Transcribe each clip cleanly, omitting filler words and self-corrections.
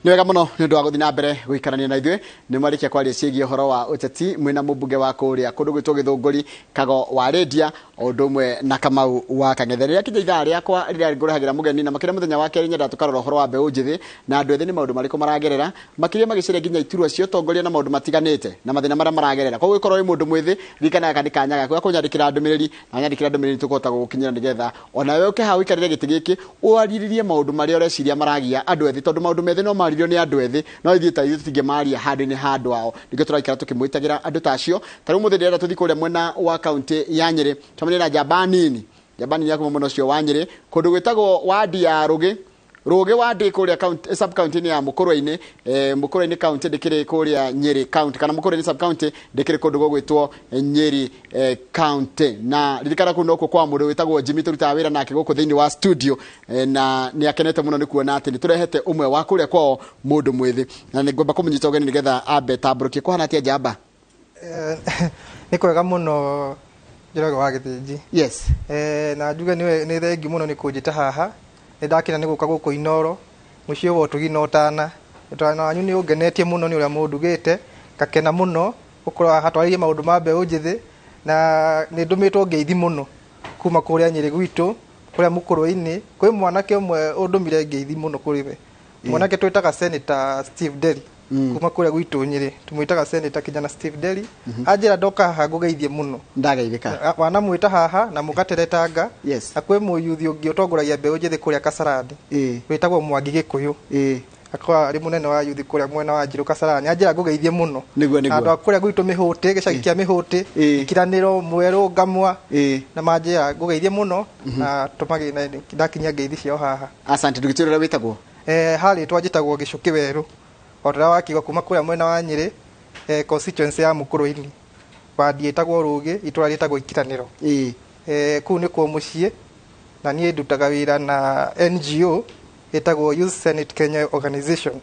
Nĩ wega mũno nĩ ũndũ wa gũthiĩ na mbere gũikarania na ithuĩ. Nĩ mwarĩkia kwaria ciĩgiĩ ũhoro wa ũteti mwĩna mũmbunge wa kũrĩa kũndũ gwĩtwo Gĩthũngũri, Kago wa Rĩndia, o ũndũ ũmwe na Kamau wa Kang'ethe. Rĩrĩa kinya ithaa rĩakwa rĩrĩa ngũrehagĩra mũgeni, na makĩria mũthenya wa kerĩ, nyendaga tũkarora ũhoro wa mbeũ njĩthĩ na andũ ethĩ, nĩ maũndũ marĩkũ maragerera, makĩria magĩcaria nginya iturwa cia ũtongoria na maũndũ matiganĩte na mathĩna marĩa maragerera. Koguo ĩkorwo wĩ mũndũ mwĩthĩ, ririkanaga kandi kanya gaku ga kũnyandĩkĩra ndũmĩrĩri, na nyandĩkĩra ndũmĩrĩri tũkũhota gũgũkinyĩra, nĩgetha onawe ũke haha ũikarĩre gĩtĩ gĩkĩ, wariririe maũndũ marĩa ũreciria maragia andũ ethĩ, tondũ maũndũ methĩ no maririo nĩ andũ ethĩ, no ithuĩ ta ithuĩ tũtingĩmaria handũ-inĩ ha andũ ao. Nĩkĩo tũraikara tũkĩmwĩtagĩra andũ ta acio. Ta rĩu mũthĩ ndĩrenda tũthiĩ kũrĩa mwena wa kaunti ya Nyĩrĩ, tũcemanie na njamba nini, njamba nini ya kuma mwena ũcio wa Nyĩrĩ, kũndũ gwĩtagwo wadi ya Rũgĩ, Rũgĩ wadi kũrĩa county, sub county-inĩ ya Mũkũrwe-inĩ, Mũkũrwe-inĩ county ndĩkĩrĩ kũrĩa Nyĩrĩ county, kana Mũkũrwe-inĩ sub county ndĩkĩrĩ kũndũ gũgwĩtwo Nyĩrĩ county. Na ririkana kũu nokuo kwa mũndũ wĩtagwo Jimmy tũrutaga wĩra nake gũkũ thĩinĩ wa studio, na nĩ akenete mũno nĩ kuona atĩ nĩ tũrehete ũmwe wa kũrĩa kwao, mũndũ mwĩthĩ, na nĩ ngwamba kũmũnyita ũgeni nĩgetha ambe tambũrũkie. Kũhana atĩa, njamba? Nĩ kwega mũno, Njoroge wa Gĩthĩnji. Na njuge nĩ thengiũ mũno nĩ kũnjĩta haha. Nĩ ndakena nĩ gũka gũkũ Inoro, mũciĩ wa ũtugi na ũtana. Ũtana wanyu nĩ ũngenetie mũno nĩ ũrĩa mũndugĩte, ngakena mũno gũkorwo haha twarĩrie maũndũ ma mbeũ njĩthĩ, na nĩ ndũmĩtwo ngeithi mũno kuma kũrĩa Nyĩrĩ gwitũ, kũrĩa Mũkũrwe-inĩ. Kwĩ mwanake ũmwe ũndũmire ngeithi mũno kũrĩ we, mwanake twĩtaga Senator Steve Nderi, kuma kũrĩa gwitũ Nyĩrĩ. Tũmwĩtaga Senator kijana Steve Nderi. Anjĩra ndoka haha ngũgeithie mũno. Ndageithĩka. Wanamwĩta haha na mũgateretanga. Na kwĩ mũyuthi ũngĩ ũtongoragia mbeũ njĩthĩ kũrĩa Kasarani, wĩtagwo Mwangi Gĩkũyũ, akorwo arĩ mũnene wa yuthi kũrĩa mwena wa Njirũ Kasarani. Anjĩra ngũgeithie mũno. Nĩguo. Andũ a kũrĩa gwitũ Mĩhũtĩ, gĩcagi kĩa Mĩhũtĩ, Ikiranĩro, Mwerũ, Ngamwa, na manjĩra ngũgeithie mũno na tũmagĩ ndakinyia ngeithi ciao haha. Asante. Ndũgĩtwĩre ũrĩa wĩtagwo. Harĩtwa njĩtagwo Gĩcũkĩ Werũ, o ta ũrĩa wakiuga, kuma kũrĩa mwena wa Nyĩrĩ, constituency ya Mũkũrwe-inĩ, wadi ĩtagwo Rũgĩ, itũra rĩtagwo Ikiranĩro. Kũu nĩkuo mũciĩ, na niĩ ndutaga wĩra na NGO ĩtagwo Youth Senate Kenya Organization.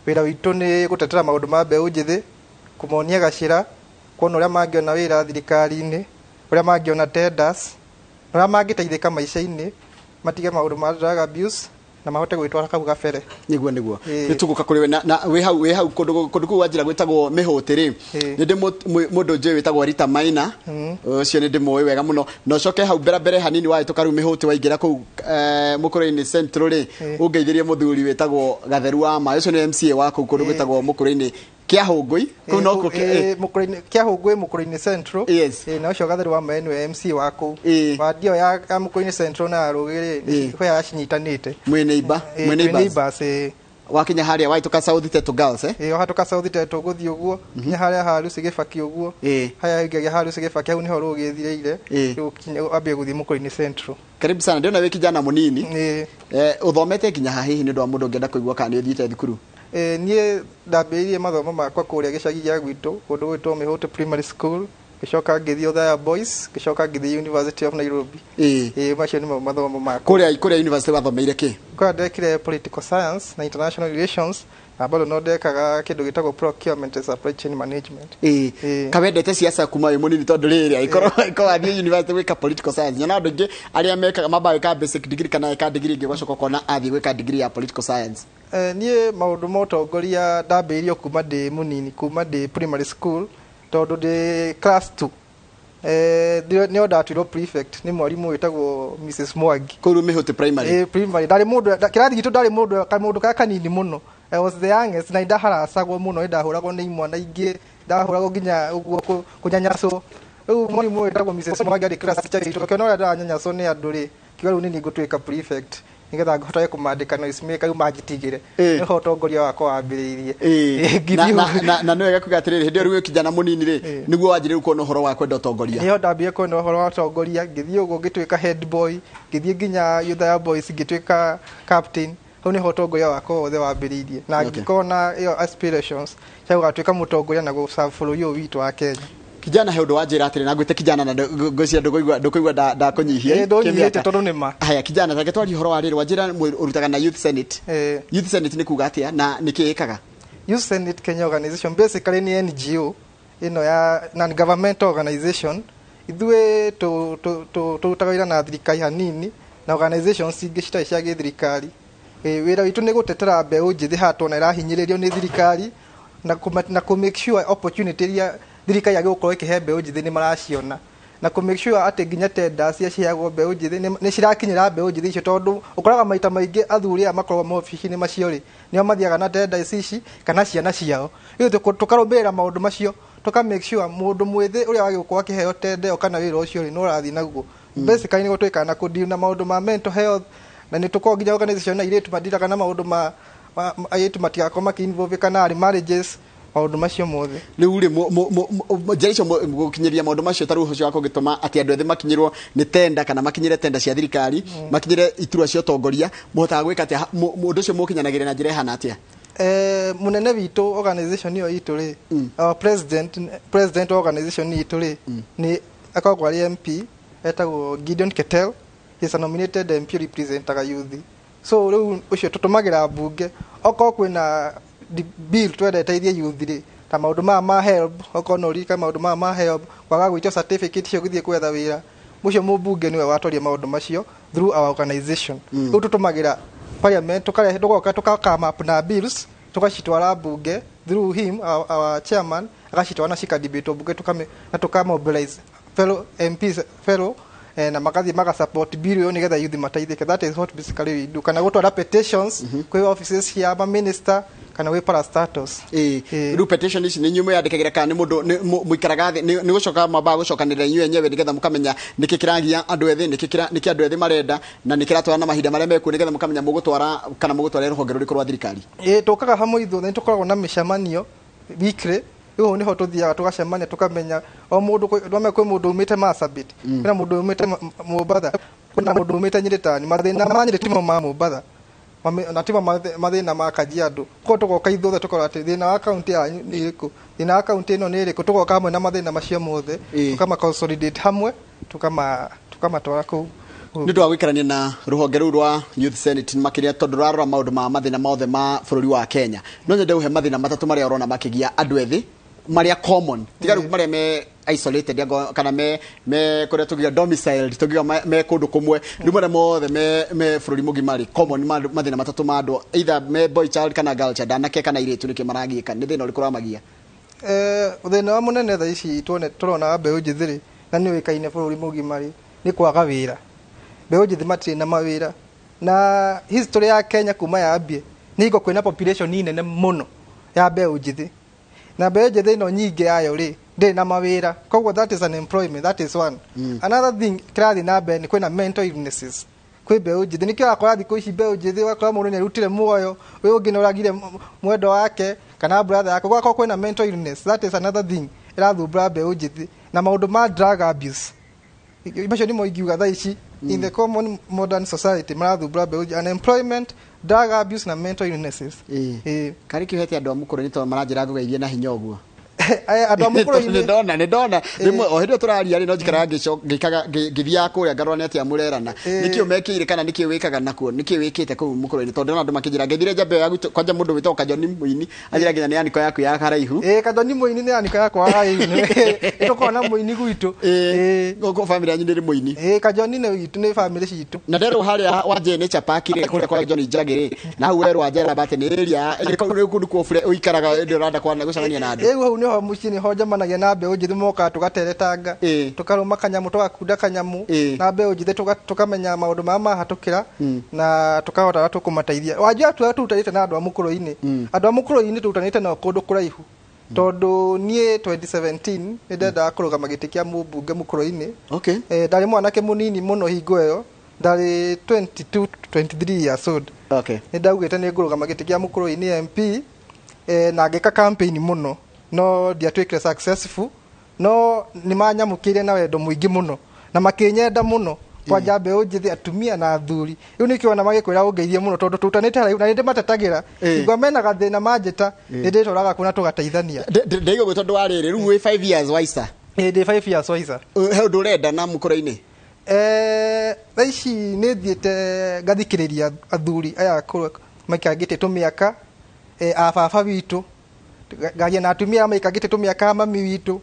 Wĩra witũ nĩ gũtetera maũndũ ma mbeũ njĩthĩ, kũmonia gacĩra, kuona ũrĩa mangĩona wĩra thirikari-inĩ, ũrĩa mangĩona tenders, na ũrĩa mangĩteithĩka maica-inĩ, matige maũndũ ma drug abuse na mahote gwĩtwara kau gabere. Nĩguo. Nĩ tũgũka kũrĩ we na wĩ hau kũndũ kũu wanjĩra gwĩtagwo Mĩhũtĩ rĩ, nĩ ndĩ mũndũ njũĩ wĩtagwo Rita Maina, ũcio nĩ ndĩmũĩ wega mũno. Na ũcoke hau mbere mbere hanini wahĩtũka rĩu Mĩhũtĩ, waingĩra kũu Mũkũrwe-inĩ Central rĩ, ũngeithĩrie mũthuri wĩtagwo Gatheru wa Maĩ, ũcio nĩ MCA wa kũu kũndũ gwĩtagwo Mũkũrwe-inĩ Kĩahũngũi kũu nokuo. Mũkũrwe-inĩ, Kĩahũngũĩ, Mũkũrwe-inĩ Central. Na ũcio Gatheru wa Maĩ nĩwe MC wa kũu. Wadi ĩyo ya Mũkũrwe-inĩ Central na ya Rũgĩ rĩ, kwĩ yacinyitanĩte. Mwĩ neighbor, mwĩ twĩ neighbors. Neighbors. Wakinya harĩa wahĩtũka South Tetu Girls, eh? Ĩĩ, wahĩtũka South Tetu gũthiĩ ũguo nginya harĩa ha Lucy Gĩbaki ũguo, harĩa ingagia ha Lucy Gĩbaki, hau nĩho Rũgĩ ĩthirĩire. Rĩu wambie gũthiĩ Mũkũrwe-inĩ Central. Karibu sana. Ndĩrona wĩ kijana mũnini. Ĩĩ. Ũthomete nginya ha, hihi nĩ ũndũ wa mũndũ ũngĩenda kũigua kana nĩ ũthiĩte thukuru? Niĩ ndambĩrĩirie mathomo makwa kũrĩa gĩcagi gĩa gwitũ, kũndũ gwĩtwo Mĩhũtĩ Primary School, ngĩcoka ngĩthiĩ Othaya Boys, ngĩcoka ngĩthiĩ University of Nairobi. Ĩĩ, macio nĩmo mathomo makwa. Kũrĩa university wathomeire kĩ? Kũrĩa ndekire political science na international relations, na bado no ndekaga kĩndũ gĩtagwo procurement and supply chain management. Ĩĩ, kawendete siasa kuma wĩ mũnini, tondũ rĩrĩ angĩkorwo wathiĩ university gwĩka political science, nyona andũ aingĩ arĩa mekaga mambaga gwĩka basic degree kana eka degree ĩngĩ, ũgacoka ũkona athiĩ gwĩka degree ya political science. Niĩ maũndũ ma ũtongoria ndambĩrĩirie kuma ndĩ mũnini, kuma ndĩ primary school, tondũ ndĩ class 2 nĩo ndatuirwo prefect nĩ mwarimũ wĩtagwo Mrs Mwangi. Kũu rĩu Mĩhũtĩ Primary? Ĩĩ, primary. Ndarĩ mũndũ kĩrathi gitũ, ndarĩ mũndũ kamũndũ karĩa kanini mũno. I was the youngest na nĩndaharacagwo mũno, nĩndahũragwo nĩ imwana ingĩ, ndahũragwo nginya ũguo kũnyanyaswo. Rĩu mwarimũ wĩtagwo Mrs Mwangi arĩ class teacher witũ, akĩona ũrĩa ndĩranyanyaswo nĩ andũ rĩ, kiuga rĩu nĩ niĩ ngũtuĩka prefect nĩgetha hotage kũmandĩka noise maker rĩu manjitigĩre. Nĩho ũtongoria wakwa wambĩrĩirie. Ĩĩ, Na, ngĩthiĩ na nĩ wega kuga atĩrĩrĩ, hĩndĩ ĩyo rĩu wĩ kijana mũnini rĩ, nĩguo wanjĩrĩria kuona ũhoro wa kwenda ũtongoria? Nĩho ndambire kuona ũhoro wa ũtongoria. Ngĩthiĩ ũguo ngĩtuĩka head boy, ngĩthiĩ nginya Othaya Boys ngĩtuĩka captain. Hau nĩho ũtongoria wakwa wothe wambĩrĩirie na ngĩkorwo na ĩyo aspirations cia gũgatuĩka mũtongoria na gũserve bũrũri ũyũ witũ wa Kenya. Kijana, he ũndũ wanjĩra atĩrĩ, na ngwĩte kijana na ngwĩciria ndũkũigua ndakũnyihia. Ĩĩ, ndũnyihĩtie. Kĩmĩaka. Tondũ nĩ ma. Haya kijana, reke twarie ũhoro wa rĩrĩ. Wanjĩra ũrutaga na Youth Senate. Youth Senate nĩ kuga atĩa na nĩ kĩ ĩkaga? Youth Senate Kenya Organization basically nĩ NGO ĩno ya non governmental organization. Ithuĩ tũrutaga wĩra na thirikari hanini na organizations ingĩ citarĩ cia gĩthirikari. Wĩra witũ nĩ gũtetera mbeũ njĩthĩ haha tuona ĩrahinyĩrĩrio nĩ thirikari na kũ make sure opportunity iria thirikari yagĩrĩirwo gũkorwo ĩkĩhe mbeũ njĩthĩ nĩ maraciona, na kũ make sure atĩ nginya tenders iria ciheagwo mbeũ njĩthĩ nĩ cirakinyĩra mbeũ njĩthĩ icio, tondũ ũkoraga maita maingĩ athuri aya makoragwo maobici-inĩ macio rĩ, nĩo mathiaga na tenders ici kana ciana ciao. Rĩu tũkarũmĩrĩra maũndũ macio, tũka make sure mũndũ mwĩthĩ ũrĩa wagĩrĩirwo gũkorwo akĩheo tender ĩyo kana wĩra ũcio rĩ, nĩ ũrathiĩ naguo. Basically nĩguo twĩkaga na kũ deal na maũndũ ma mental health, na nĩ tũkoragwo nginya organization na airĩtu madiraga na maũndũ ma airĩtu matigakorwo makĩ-involve kana arĩ marriages, maũndũ macio mothe. Rĩu rĩ, njĩra icio gũkinyĩria maũndũ macio ta rĩu ũcio wa kũgĩtũma atĩ andũ ethĩ makinyĩrwo nĩ tenda kana makinyĩre tenda cia thirikari, makinyĩre iturwa cia ũtongoria, mũhotaga gwĩka atĩa? Ũndũ ũcio mũkinyanagĩria na njĩra ĩhana atĩa? Mũnene witũ organization ĩyo itũ rĩ, our president wa organization itũ rĩ, nĩ akoragwo arĩ MP, etagwo Gideon Ketel. He is a nominated MP representaga youth. So rĩu ũcio tũtũmagĩra mbunge okorwo kwĩna bill twendete ithie youth rĩ, ta maũndũ maya ma HELB, okorwo no ũririkane maũndũ maya ma HELB, kwaga gwĩtio certificate cio gũthiĩ gwetha wĩra, ũcio mũmbunge nĩwe watwaria maũndũ macio through our organization. Rĩu tũtũmagĩra parliament, tũkarehe, tũgoka tũka come up na bills, tũgacitwara mbunge through him, our chairman, agacitwara na cikadibatwo mbunge, na tũkamobilize fellow MPs, fellow na magathiĩ magasupport bill ĩyo nĩgetha youth mateithĩke. That is what basically we do. Kana gũtwara petitions kwĩ offices cia ma minister kana gwĩ parastatals. Rĩu petition ici nĩ inyuĩ mwĩyandĩkagĩra kana nĩ mũndũ mũikaraga thĩ, nĩ gũcoka mwambaga gũcokanĩrĩra inyuĩ enyewe nĩgetha mũkamenya nĩkĩ kĩragia andũ ethĩ, nĩkĩ andũ ethĩ marenda na nĩkĩ kĩratwara na mahinda marĩa mekuo, nĩgetha mũkamenya mũgũtwara kana mũgũtwara rũhonge rũrĩkũ rwa thirikari? Tũkaga hamwe ithuothe, nĩ tũkoragwo na mĩcemanio weekly. Rĩu nĩho tũthiaga tũgacemania, tũkamenya o mũndũ, ndwamenya kwĩ mũndũ umĩte Marsabit, kwĩna mũndũ umĩte Mombatha, kwĩna mũndũ umĩte Nyĩrĩ Tani. Mathĩna ma Nyĩrĩ timo ma Mombatha na timo mathĩna ma Kajiado. Koguo tũgoka ithuothe tũkarora atĩ thĩna wa kaunti yanyu nĩ ĩrĩkũ, thĩna wa kaunti ĩno nĩ ĩrĩkũ, tũgoka hamwe na mathĩna macio mothe, tũkama consolidate hamwe, tũkamatwara kũu. Nĩ ũndũ wa gũikarania na rũhonge rũu rwa Youth Senate makĩria, tondũ rũrarora maũndũ ma mathĩna mothe ma bũrũri wa Kenya, no nyende ũhe mathĩna matatũ marĩa ũrona makĩgia andũ ethĩ, marĩa common, tiga rĩu marĩa me isolated kana me kũrĩa tũngiuga domiciled, tũngiuga me kũndũ kũmwe, rĩu marĩa mothe me bũrũri mũgima rĩ, common mathĩna matatũ ma andũ, either me boy child kana girl child, anake kana airĩtu, nĩkĩ maragiĩka, nĩ thĩna ũrĩkũ ũramagia? Thĩna wa mũnene thaa ici tũrona wa mbeũ njĩthĩ rĩ, na nĩ ũĩkaine bũrũri mũgima rĩ, nĩ kwaga wĩra. Mbeũ njĩthĩ matirĩ na mawĩra, na history ya Kenya kuma yambie nĩ hingo kwĩna population nene mũno ya mbeũ njĩthĩ, na mbeũ njĩthĩ ĩno nyingĩ yayo rĩ ndĩrĩ na mawĩra, koguo that is unemployment, that is one. Another thing kĩrathiĩ na mbere nĩ kwĩna mental illnesses kwĩ mbeũ njĩthĩ, nĩkĩo ũrakora thikũ ici mbeũ njĩthĩ ũgakora mũndũ nĩarutire muoyo, ũyũ ũngĩ nĩoragire mwendwa wake kana brother yake, ũgakora kwĩna mental illness. That is another thing ĩrathumbũra mbeũ njĩthĩ, na maũndũ ma drug abuse, macio nĩmo ingiuga thaa ici in the common modern society marathumbũra mbeũ njĩthĩ: unemployment, drug abuse na mental illnesses. Karĩ kĩo hete andũ a mũkũrũ-inĩ tondũ maranjĩra ngũgeithie na hinya ũguo? Andũ a mũkũrũ-inĩ. Nĩ ndona rĩmwe o hĩndĩ ĩyo tũraria rĩ, no njikaraga ngĩkaga ngĩthiaga kũrĩa ngarora nĩ atĩa mũrerana, nĩkĩo mekĩire kana nĩkĩo wĩkaga nakuo, nĩkĩo wĩkĩte kũu mũkũrũ-inĩ, tondũ ndĩrona andũ makĩnjĩra ngeithire njambe ya gwitũ kwanja mũndũ wĩtagwo Kajoni Mũini anjĩra nginya nĩ aniko yaku ya haraihu. Kajoni Mũini nĩ aniko yakwa haraihu, nĩ tũkoragwo na mũini gwitũ. Gũkũ family yanyu nĩ rĩ mũini? Kajoni nĩ witũ, nĩ family citũ. Na nderwo harĩa wa Jane Nature Park rĩ, kũrĩa kwa John Njagi rĩ, na hau werwo Njera bate nĩ area kũu nĩkuo ũikaraga hĩndĩ ũrenda kwana gũcemania na andũ. Rĩu hau nĩho mũciĩ, nĩho njemanagia na mbeũ njĩthĩ, mokaga tũgateretanga, tũkarũma kanyamũ, tũgakunda kanyamũ na mbeũ njĩthĩ, tũkamenya maũndũ marĩa mahatũkĩra na tũkahota tũkũmateithia. Wanjia tũrĩa tũrutanĩte na andũ a mũkũrũ-inĩ, andũ a mũkũrũ-inĩ tũrutanĩte nao kũndũ kũraihu, tondũ niĩ 2017 nĩ ndendaga kũrũgama gĩtĩ kĩa mũmbunge mũkũrũ-inĩ. Ndarĩ mwanake mũnini mũno hingo ĩyo, ndarĩ 22 23 years old. Nĩ ndaugĩte nĩ ngũrũgama gĩtĩ kĩa mũkũrũ-inĩ MP, na ngĩka campaign mũno, no ndiatuĩkire successful, no nĩ manyamũkĩire na wendo mũingĩ mũno na makĩnyenda mũno, kwanja mbeũ njĩthĩ, atumia na athuri. Rĩu nĩkĩo ona magĩkwĩra ũngeithie mũno, tondũ tũrutanĩte haraihu na nĩ ndĩmatetagĩra. Ingwa mena gathĩna manjĩta, nĩ ndĩtwaraga kuo na tũgateithania. Ndaiga ũguo tondũ wa rĩrĩ, rĩu wĩ 5 years wiser? Ndĩ 5 years wiser. He ũndũ ũrenda na mũkũrũ-inĩ? Thaa ici nĩ thiĩte ngathikĩrĩria athuri aya akũrũ maikangĩte tũmĩaka, a baba witũ, ngaria na atumia aya maikangĩte tũmĩaka, a mami witũ,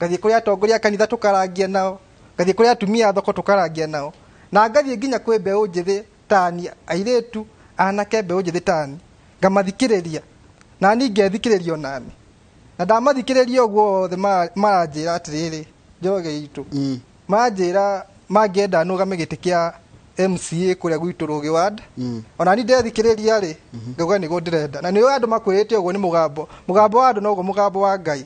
ngathiĩ kũrĩ atongoria a kanitha tũkarangia nao, ngathiĩ kũrĩ atumia a thoko tũkarangia nao, na ngathiĩ nginya kwĩ mbeũ njĩthĩ tani, airĩtu, anake mbeũ njĩthĩ tani ngamathikĩrĩria na niĩ ngethikĩrĩria onani na ndamathikĩrĩria ũguo othe maranjĩra atĩrĩrĩ Njoroge itũ manjĩra mangĩenda nũgame gĩtĩ kĩa MCA kũrĩa gwitũ Rũgĩ ward. Ona niĩ ndethikĩrĩria rĩ ngauga nĩguo ndĩrenda na nĩ andũ makwĩrĩte ũguo nĩ mũgambo mũgambo wa andũ noguo mũgambo wa Ngai.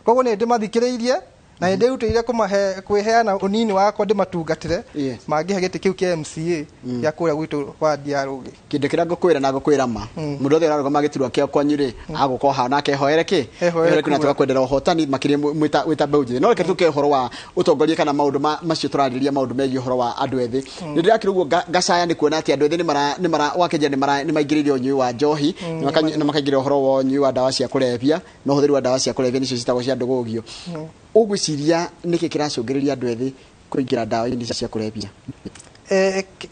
Koguo nĩ ndĩmathikĩrĩirie na nĩ ndĩrutĩire kũmahe kwĩheana ũnini wakwa ndĩmatungatĩre mangĩhe gĩtĩ kĩu kĩa MCA gĩa kũrĩa gwitũ ward ya Rũgĩ. Kĩndũ kĩrĩa ngũkwĩra na ngũkwĩra ma mũndũ othe ũrarũgama gĩturwa kĩa kwanyu rĩ agũkorwo hau nake ehoere kĩ Ehoere kĩ na kura. tũgakwendera ũhotani makĩria mwĩta mbeũ njĩthĩ. No reke tũke ũhoro wa ũtongoria kana maũndũ macio tũrarĩrĩria maũndũ megiĩ ũhoro wa andũ ethĩ. Nĩ ndĩrakĩra ũguo ngacaya nĩ kuona atĩ andũ ethĩ nĩ mara wakenja nĩ maingĩrĩire ũnyui wa njohi na makaingĩra ũhoro wa ũnyui wa ndawa cia kũrebia na ũhũthĩri wa ndawa cia kũrebia nĩcio citagwo cia ndũgũgio. Ũgwĩciria nĩkĩ kĩracũngĩrĩria andũ ethĩ kũingĩra ndawa-inĩ cia kũrebia?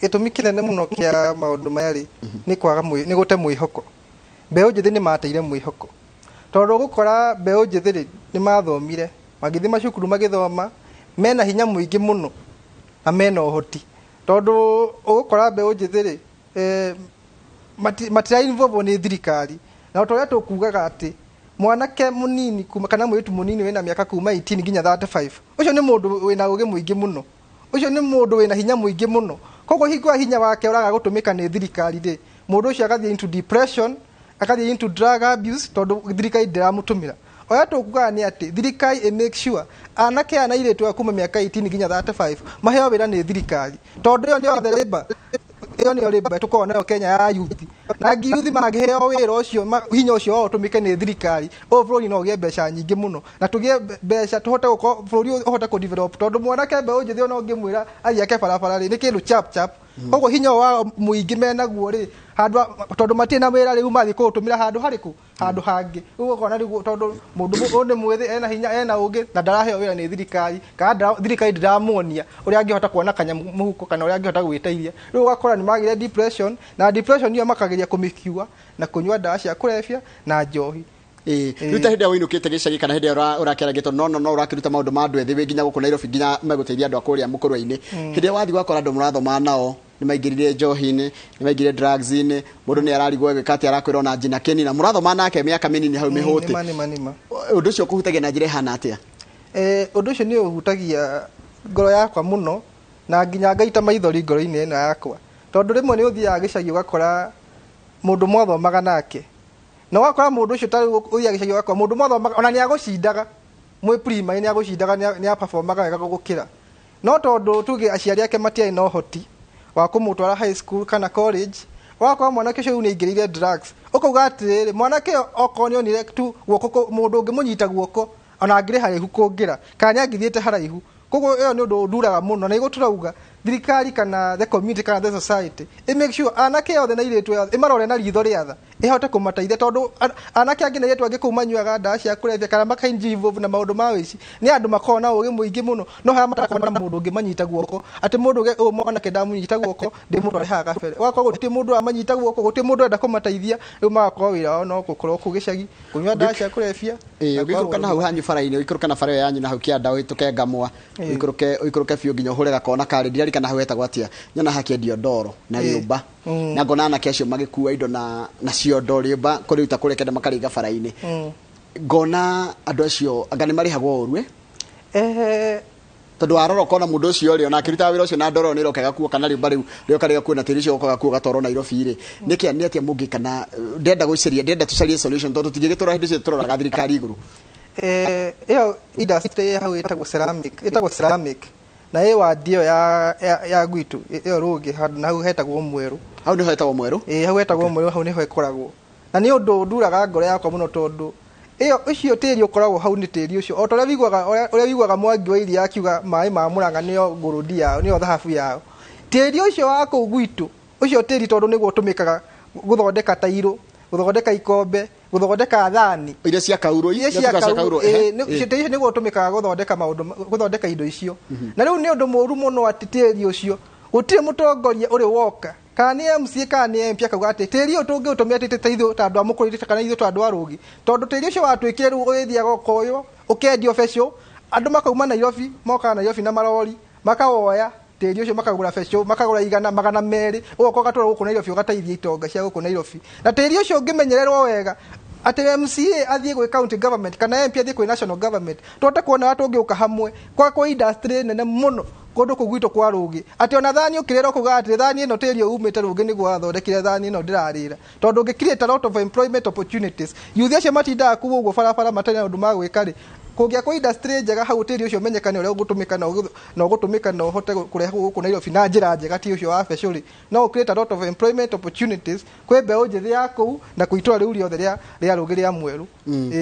Gĩtũmi kĩnene mũno kĩa maũndũ maya rĩ nĩ kwaga nĩ gũte mwĩhoko. Mbeũ njĩthĩ nĩ mateire mwĩhoko tondũ ũgũkora mbeũ njĩthĩ rĩ nĩ mathomire magĩthiĩ macukuru magĩthoma mena hinya mũingĩ mũno na mena ũhoti tondũ ũgũkora mbeũ njĩthĩ rĩ matira involve nĩ thirikari na ta ũrĩa tũkugaga atĩ mwanake mũnini kuma kana mũirĩtu mũnini wĩna mĩaka kuma 18 nginya 35 ũcio nĩ mũndũ wĩna ũgĩ mũingĩ mũno, ũcio nĩ mũndũ wĩna hinya mũingĩ mũno. Koguo hingo ya hinya wake ũraga gũtũmĩka nĩ thirikari rĩ mũndũ ũcio agathiĩ into depression, agathiĩ into drug abuse tondũ thirikari ndĩramũtũmĩra. Ũrĩa tũkugaga nĩ atĩ thirikari ĩ make sure anake aya na airĩtu aya kuma mĩaka 18 nginya 35 maheo wĩra nĩ thirikari tondũ ĩyo nĩyo the labor, ĩyo nĩyo labor tũkoragwo nayo Kenya ya youth na youth mangĩheo wĩra ũcio hinya ũcio wao ũtũmĩke nĩ thirikari ũyũ bũrũri no ũgĩe mbeca nyingĩ mũno na tũgĩe mbeca tũhote gũkorwo bũrũri ũyũ ũhote kũ develop tondũ mwanake mbeũ njĩthĩ ona ũngĩmwĩra athiĩ ake barabara rĩ nĩ kĩndũ chap chap. Koguo hinya ũyũ wao mũingĩ menaguo rĩ handũ tondũ matirĩ na wĩra rĩu mathiĩ kũũtũmĩra handũ harĩkũ handũ hangĩ. Rĩu ũkona rĩu tondũ mũndũ ũyũ nĩ mwĩthĩ ena hinya ena ũgĩ na ndaraheo wĩra nĩ thirikari kana thirikari ndĩramuonia ũrĩa angĩhota kuona kanyamũ mũhuko kana ũrĩa angĩhota gwĩteithia. Rĩu ũgakora nĩ magĩire depression na depression ĩyo makageria kũmĩkiua na kũnyua ndawa cia kũrebia na njohi. Rĩu ta hĩndĩ ĩrĩa ũinũkĩte gĩcagi kana hĩndĩ ĩrĩa ũrakĩara gĩto no no no ũrakĩruta maũndũ ma andũ ethĩ wĩ nginya gũkũ Nairobi nginya megũteithia andũ a kũrĩa mũkũrwe-inĩ. Hĩndĩ ĩrĩa wathiĩ ũgakora andũ mũrathoma nao nĩ maingĩrire njohi-inĩ, nĩ maingĩrire drugs-inĩ, mũndũ nĩ ararigwo egwĩka atĩa arakwĩra ona njina kĩni na mũrathoma nake mĩaka mĩnini hau mĩhũte. Nĩma nĩma nĩma. Ũndũ ũcio ũkũhutagia na njĩra ĩhana atĩa? Ũndũ ũcio nĩ ũhutagia ngoro yakwa mũno na nginya ngaita maithori ngoro-inĩ ĩno yakwa tondũ rĩmwe nĩ ũthiaga gĩcagi ũgakora mũndũ mwathomaga nake na ũgakora mũndũ ũcio tarĩu ũthiaga gĩcagi ũgakora mũndũ mwathomaga ona nĩ agũcindaga mwĩ primary nĩ agũcindaga nĩ aperformaga wega gũgũkĩra no tondũ tuge aciari ake matiarĩ na ũhoti wa kũmũtwara high school kana college ũgakora mwanake ũcio rĩu nĩ aingĩrĩire drugs ũkauga atĩrĩrĩ mwanake ũyũ okorwo nĩ onire tu guoko mũndũ ũngĩmũnyita guoko ona angĩrĩ haraihu kũngĩra kana nĩ angĩthiĩte haraihu. Koguo ĩyo nĩ ũndũ ũnduraga mũno na nĩguo tũrauga thirikari kana the community kana the society ĩ make sure anake othe na airĩtu othe ĩmarore na ritho rĩa tha ĩhote kũmateithia tondũ anake angĩ na airĩtu angĩ kũu manyuaga ndawa cia kũrebia kana maka-involve na maũndũ ma ũici nĩ andũ makoragwo na ũgĩ mũingĩ mũno no harĩa matakoragwo na mũndũ ũngĩmanyita guoko atĩ mũndũ ũyũ mwanake ndamũnyita guoko ndĩmũtware haha kabere ũgakorwo gũtirĩ mũndũ ũramanyita guoko gũtirĩ mũndũ ũrenda kũmateithia rĩu magakorwo wĩra wao no gũkorwo kũu gĩcagi kũnyua ndawa cia kũrebia na kwaga Ũgĩikũrũka na hau hanyu bara-inĩ ũikũrũke na bara ĩyo yanyu na hau kĩanda ũhĩtũke Ngamwa ũikũrũke biũ nginya ũhũre gakona karĩ ndirarikana hau hetagwo atĩa nyona hakĩendio ndoro na rĩũmba na ngona anake acio magĩkua indo na ciondo rĩũmba kũrĩruta kũrĩa kenda makarĩiga bara-inĩ ngona andũ acio anga nĩ marĩhagwo ũru tondũ warora ũkona mũndũ ũcio rĩ ona akĩrutaga wĩra ũcio na ndoro nĩ ĩroka ĩgakuo kana rĩũmba rĩu rĩoka rĩgakuo na tĩri ũcio ũgoka ũgakuo ũgatwarwo Nairobi rĩ nĩkĩ nĩ atĩa mũngĩka na ndĩrenda gũcaria ndĩrenda tũcarie solution tondũ tũtingĩgĩtũra hĩndĩ ciothe tũroraga thirikari igũrũ. Ĩyo industry ĩ hau ĩtagwo ceramic ĩtagwo ceramic na ĩ wandi ĩyo ya gwitũ ĩyo Rũgĩ handũ na hau hetagwo Mwerũ. Hau nĩho hetagwo Mwerũ? Ĩĩ hau hetagwo Mwerũ hau nĩho ĩkoragwo na nĩ ũndũ ũnduraga ngoro yakwa mũno tondũ ĩyo ũcio tĩri ũkoragwo hau nĩ tĩri ũcio o ta ũrĩa wĩiguaga ũrĩa wĩiguaga Mwangi wa Iria akiuga maĩ ma Mũrang'a nĩyo ngũrũndi yao nĩyo thahabu yao. Tĩri ũcio wa kũu gwitũ ũcio tĩri tondũ nĩguo ũtũmĩkaga gũthondeka tairũ gũthondeka ikombe gũthondeka thani iria cia kaurũ iria cia kaurũ tĩri ũcio nĩguo ũtũmĩkaga gũthondeka maũndũ gũthondeka indo icio na rĩu nĩ ũndũ mũũru mũno atĩ tĩri ũcio gũtirĩ mũtongoria ũrĩ woka kana nĩ MCA kana nĩ MP akauga atĩ tĩri ũyũ tũngĩũtũmĩra ta ithuĩ ta andũ a Mũkũrwe kana ithuĩ ta andũ a Rũgi tondũ tĩri ũcio watuĩkire rĩu ũgĩthiaga ũkoywo ũkendio becũ andũ makauma Nairobi mokaga Nairobi na marori makawoya Tĩri ũcio makagũra beco, makagũra igana magana merĩ, ũgoka ũgatwara gũkũ Nairobi ũgateithia itonga cia gũkũ Nairobi. Na tĩri ũcio ũngĩmenyererwo wega, atĩ MCA athiĩ gwĩ county government kana MP athiĩ kwĩ national government, tũhote kuona ũrĩa tũngĩũka hamwe kwa industry nene mũno kũndũ kũu gwitũ kwa Rũgĩ, atĩ ona thani ũkĩrĩra ũkauga atĩ thani ĩno tĩri ũyũ umĩte Rũgĩ nĩguo wathondekire thani ĩno ndĩrarĩra, tondũ ũngĩ create a lot of employment opportunities. Youth acio matindaga kũu ũguo barabara matarĩ na ũndũ ma gwĩka rĩ, kũngĩakwo industry njega hau, tĩri ũcio ũmenyekane ũrĩa ũgũtũmĩka na ũgũtũmĩka na ũhote kũrehe gũkũ Nairobi na njĩra njega, ti ũcio wa beco rĩ, no create a lot of employment opportunities kwĩ mbeũ njĩthĩ ya kũu na kwĩ itũra rĩu rĩothe rĩa Rũgĩ rĩa Mweru.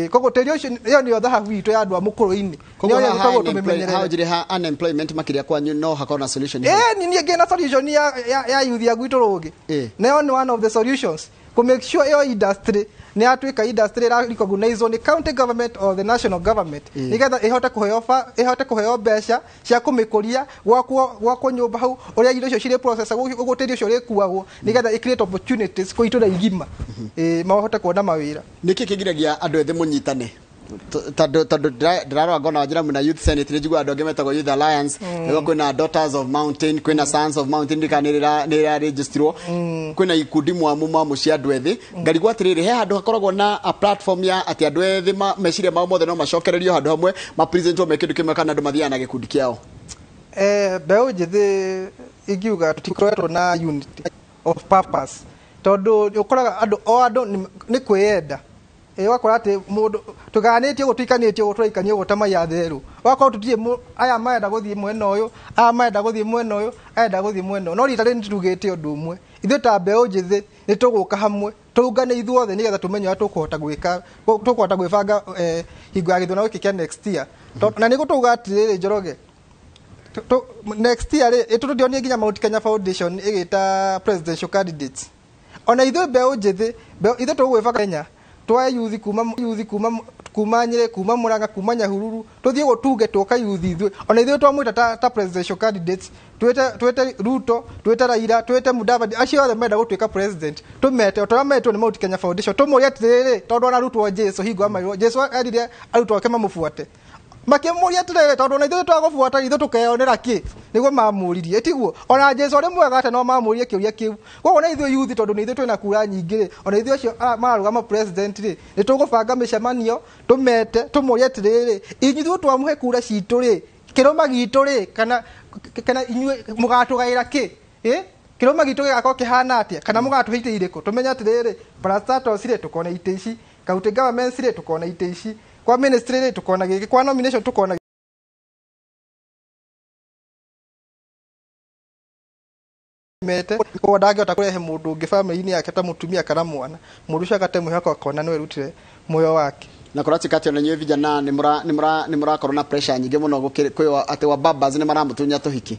Koguo tĩri ũcio, ĩyo nĩyo thahabu itũ ya andũ a mũkũrũ-inĩ. Koguo haha njĩrĩ ha unemployment makĩria kwanyu no hakorwo na solution. Niĩ ngĩna solution ya youth ya gwitũ Rũgĩ. Nayo nĩ one of the solutions, kũ make sure ĩyo industry nĩ yatuĩka industry ĩra recognize nĩ county government or the national government, nĩgetha ĩhote kũheo mbeca cia kũmĩkũria, gwakwo nyũmba hau ũrĩa indo icio cirĩ process, ũguo tĩri ũcio ũrĩkuagwo, nĩgetha ĩ create opportunities kwĩ itũra igima, mahote kuona mawĩra. Nĩkĩ kĩgiragia andũ ethĩ mũnyitane? Tondũ ndĩrarora ngona Wanjĩra mwĩna Youth Senate, nĩ njiguaga andũ angĩ metagwo Youth Alliance, nĩguo kwĩna Daughters of Mountain, kwĩna Sons of Mountain, ndikana nĩ ĩraregistrwo, kwĩna ikundi mwamu mwamu cia andũ ethĩ. Ngarigwo atĩrĩrĩ, he handũ hakoragwo na a platform ya atĩ andũ ethĩ meciria mao mothe no macokererio handũ hamwe, mapresentwo me kĩndũ kĩmwe, kana andũ mathiaga na gĩkundi kĩao? Mbeũ njĩthĩ ingiuga tũtikoretwo na unity of purpose, tondũ ũkoraga andũ o andũ nĩ kwĩyenda. Ũgakora atĩ mũndũ tũgayanĩtie ũguo, tũikanĩtie ũguo, tũraikania ũguo ta mai ya therũ, ũgakorwo tũtirĩ, aya marenda gũthiĩ mwena ũyũ, aya marenda gũthiĩ mwena ũyũ, arenda gũthiĩ mwena ũyũ. No rita rĩrĩ nĩtugĩte ũndũ ũmwe, ithuĩ ta mbeũ njĩthĩ nĩ tũgũka hamwe, tũungane ithuothe, nĩgetha tũmenye ũrĩa tũkũhota gwĩka, tũkũhota gwĩbanga hingo ya gĩthurano gĩkĩ kĩa next year. Na nĩguo tũuga atĩrĩrĩ, Njoroge, next year rĩ, tũndionire nginya Mount Kenya Foundation ĩgĩta presidential candidates. Ona ithuĩ mbeũ njĩthĩ, ithuĩ tũgwĩbanga Kenya, twoe youth kuma Nyĩrĩ, kuma Murang'a, kuma Nyahururu, tũthiĩ ũguo tuge twoka youth ithuĩ, ona ithuĩ twamwĩta ta presidential candidates, twĩte Ruto, twĩte Raila, twĩte Mudavadi, acio othe marenda gũtuĩka president, tũmete o ta ũrĩa metwo nĩ Mount Kenya Foundation, tũmũrie atĩrĩrĩ, tondũ ona arutwo Jesũ hingo amarirwo, Jesũ erire arutwo ake mamũbuate, makĩmũria atĩrĩrĩ, tondũ ona ithuĩ twagũbuata ithuĩ tũkeyonera kĩ? Nĩguo mamũririe, tiguo? Ona Jesũ arĩ mwega atĩa no mamũririe kĩũria kĩu. Koguo ona ithuĩ youth, tondũ nĩ ithuĩ twĩna kura nyingĩ rĩ, ona ithuĩ acio mararũgama president rĩ, nĩ tũgũbanga mĩcemanio, tũmete, tũmũrie atĩrĩrĩ, inyuĩ twamũhe kura citũ rĩ, kĩrũma gitũ rĩ, kana inyuĩ mũgatũgaĩra kĩ? Kĩrũma gitũ gĩgakorwo kĩhana atĩa? Kana mũgatũhe itĩ irĩkũ? Tũmenye atĩrĩrĩ, parastatals rĩ, tũkona itĩ ici, county governments rĩ, tũkona itĩ ici, kwa ministry rĩ, tũkona gĩkĩ, kwa nomination tũkona mete. Koguo ndangĩhota kũrehe mũndũ ũngĩ family-inĩ yake ta mũtumia kana mwana, mũndũ ũcio agate mwĩhoko, akona no erutĩre muoyo wake. Na kũratuĩka atĩ ona inyuĩ vijana nĩ mũrakorwo na pressure nyingĩ mũno kwĩ atĩ wa babas nĩ maramũtunya tũhiki.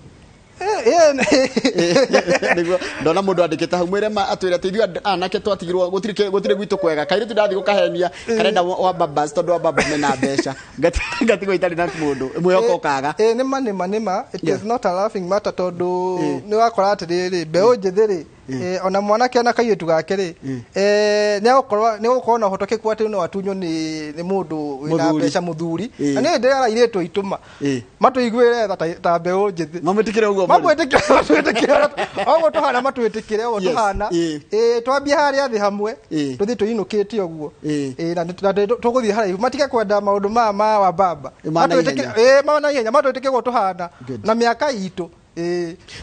Nĩguo ndona mũndũ andĩkĩte hau, mwĩre atwĩre atĩ ithuĩ anake twatigirwo gũtirĩ gwitũ kwega, kairĩtu ndathiĩ gũkahenia karenda wa babas, tondũ wa baba mena mbeca, ngatigwo itarĩ na mũndũ, mwĩhoko ũkaga. Nĩma nĩma nĩma, it is not a laughing matter, tondũ nĩ wakora atĩrĩrĩ, mbeũ njĩthĩ rĩ, ona mwanake ona kairĩtu gake rĩ, nĩ gũkorwo na ũhotekeku atĩ no atunywo nĩ mũndũ wĩna mbeca, mũthuri. Na nĩ ndĩrera airĩtu aitũ matũiguĩre tha ta mbeũ njĩthĩ, mamwĩtĩkĩre ũguo, mamwĩtĩkĩre ũguo tũhana, matwĩtĩkĩre ũguo tũhana, twambie harĩa thĩ hamwe, tũthiĩ tũinũkĩte ũguo, na tũgũthiĩ haraihu, matige kwenda maũndũ maya ma wa baba, ma naihenya, matwĩtĩkĩre ũguo tũhana na mĩaka itũ.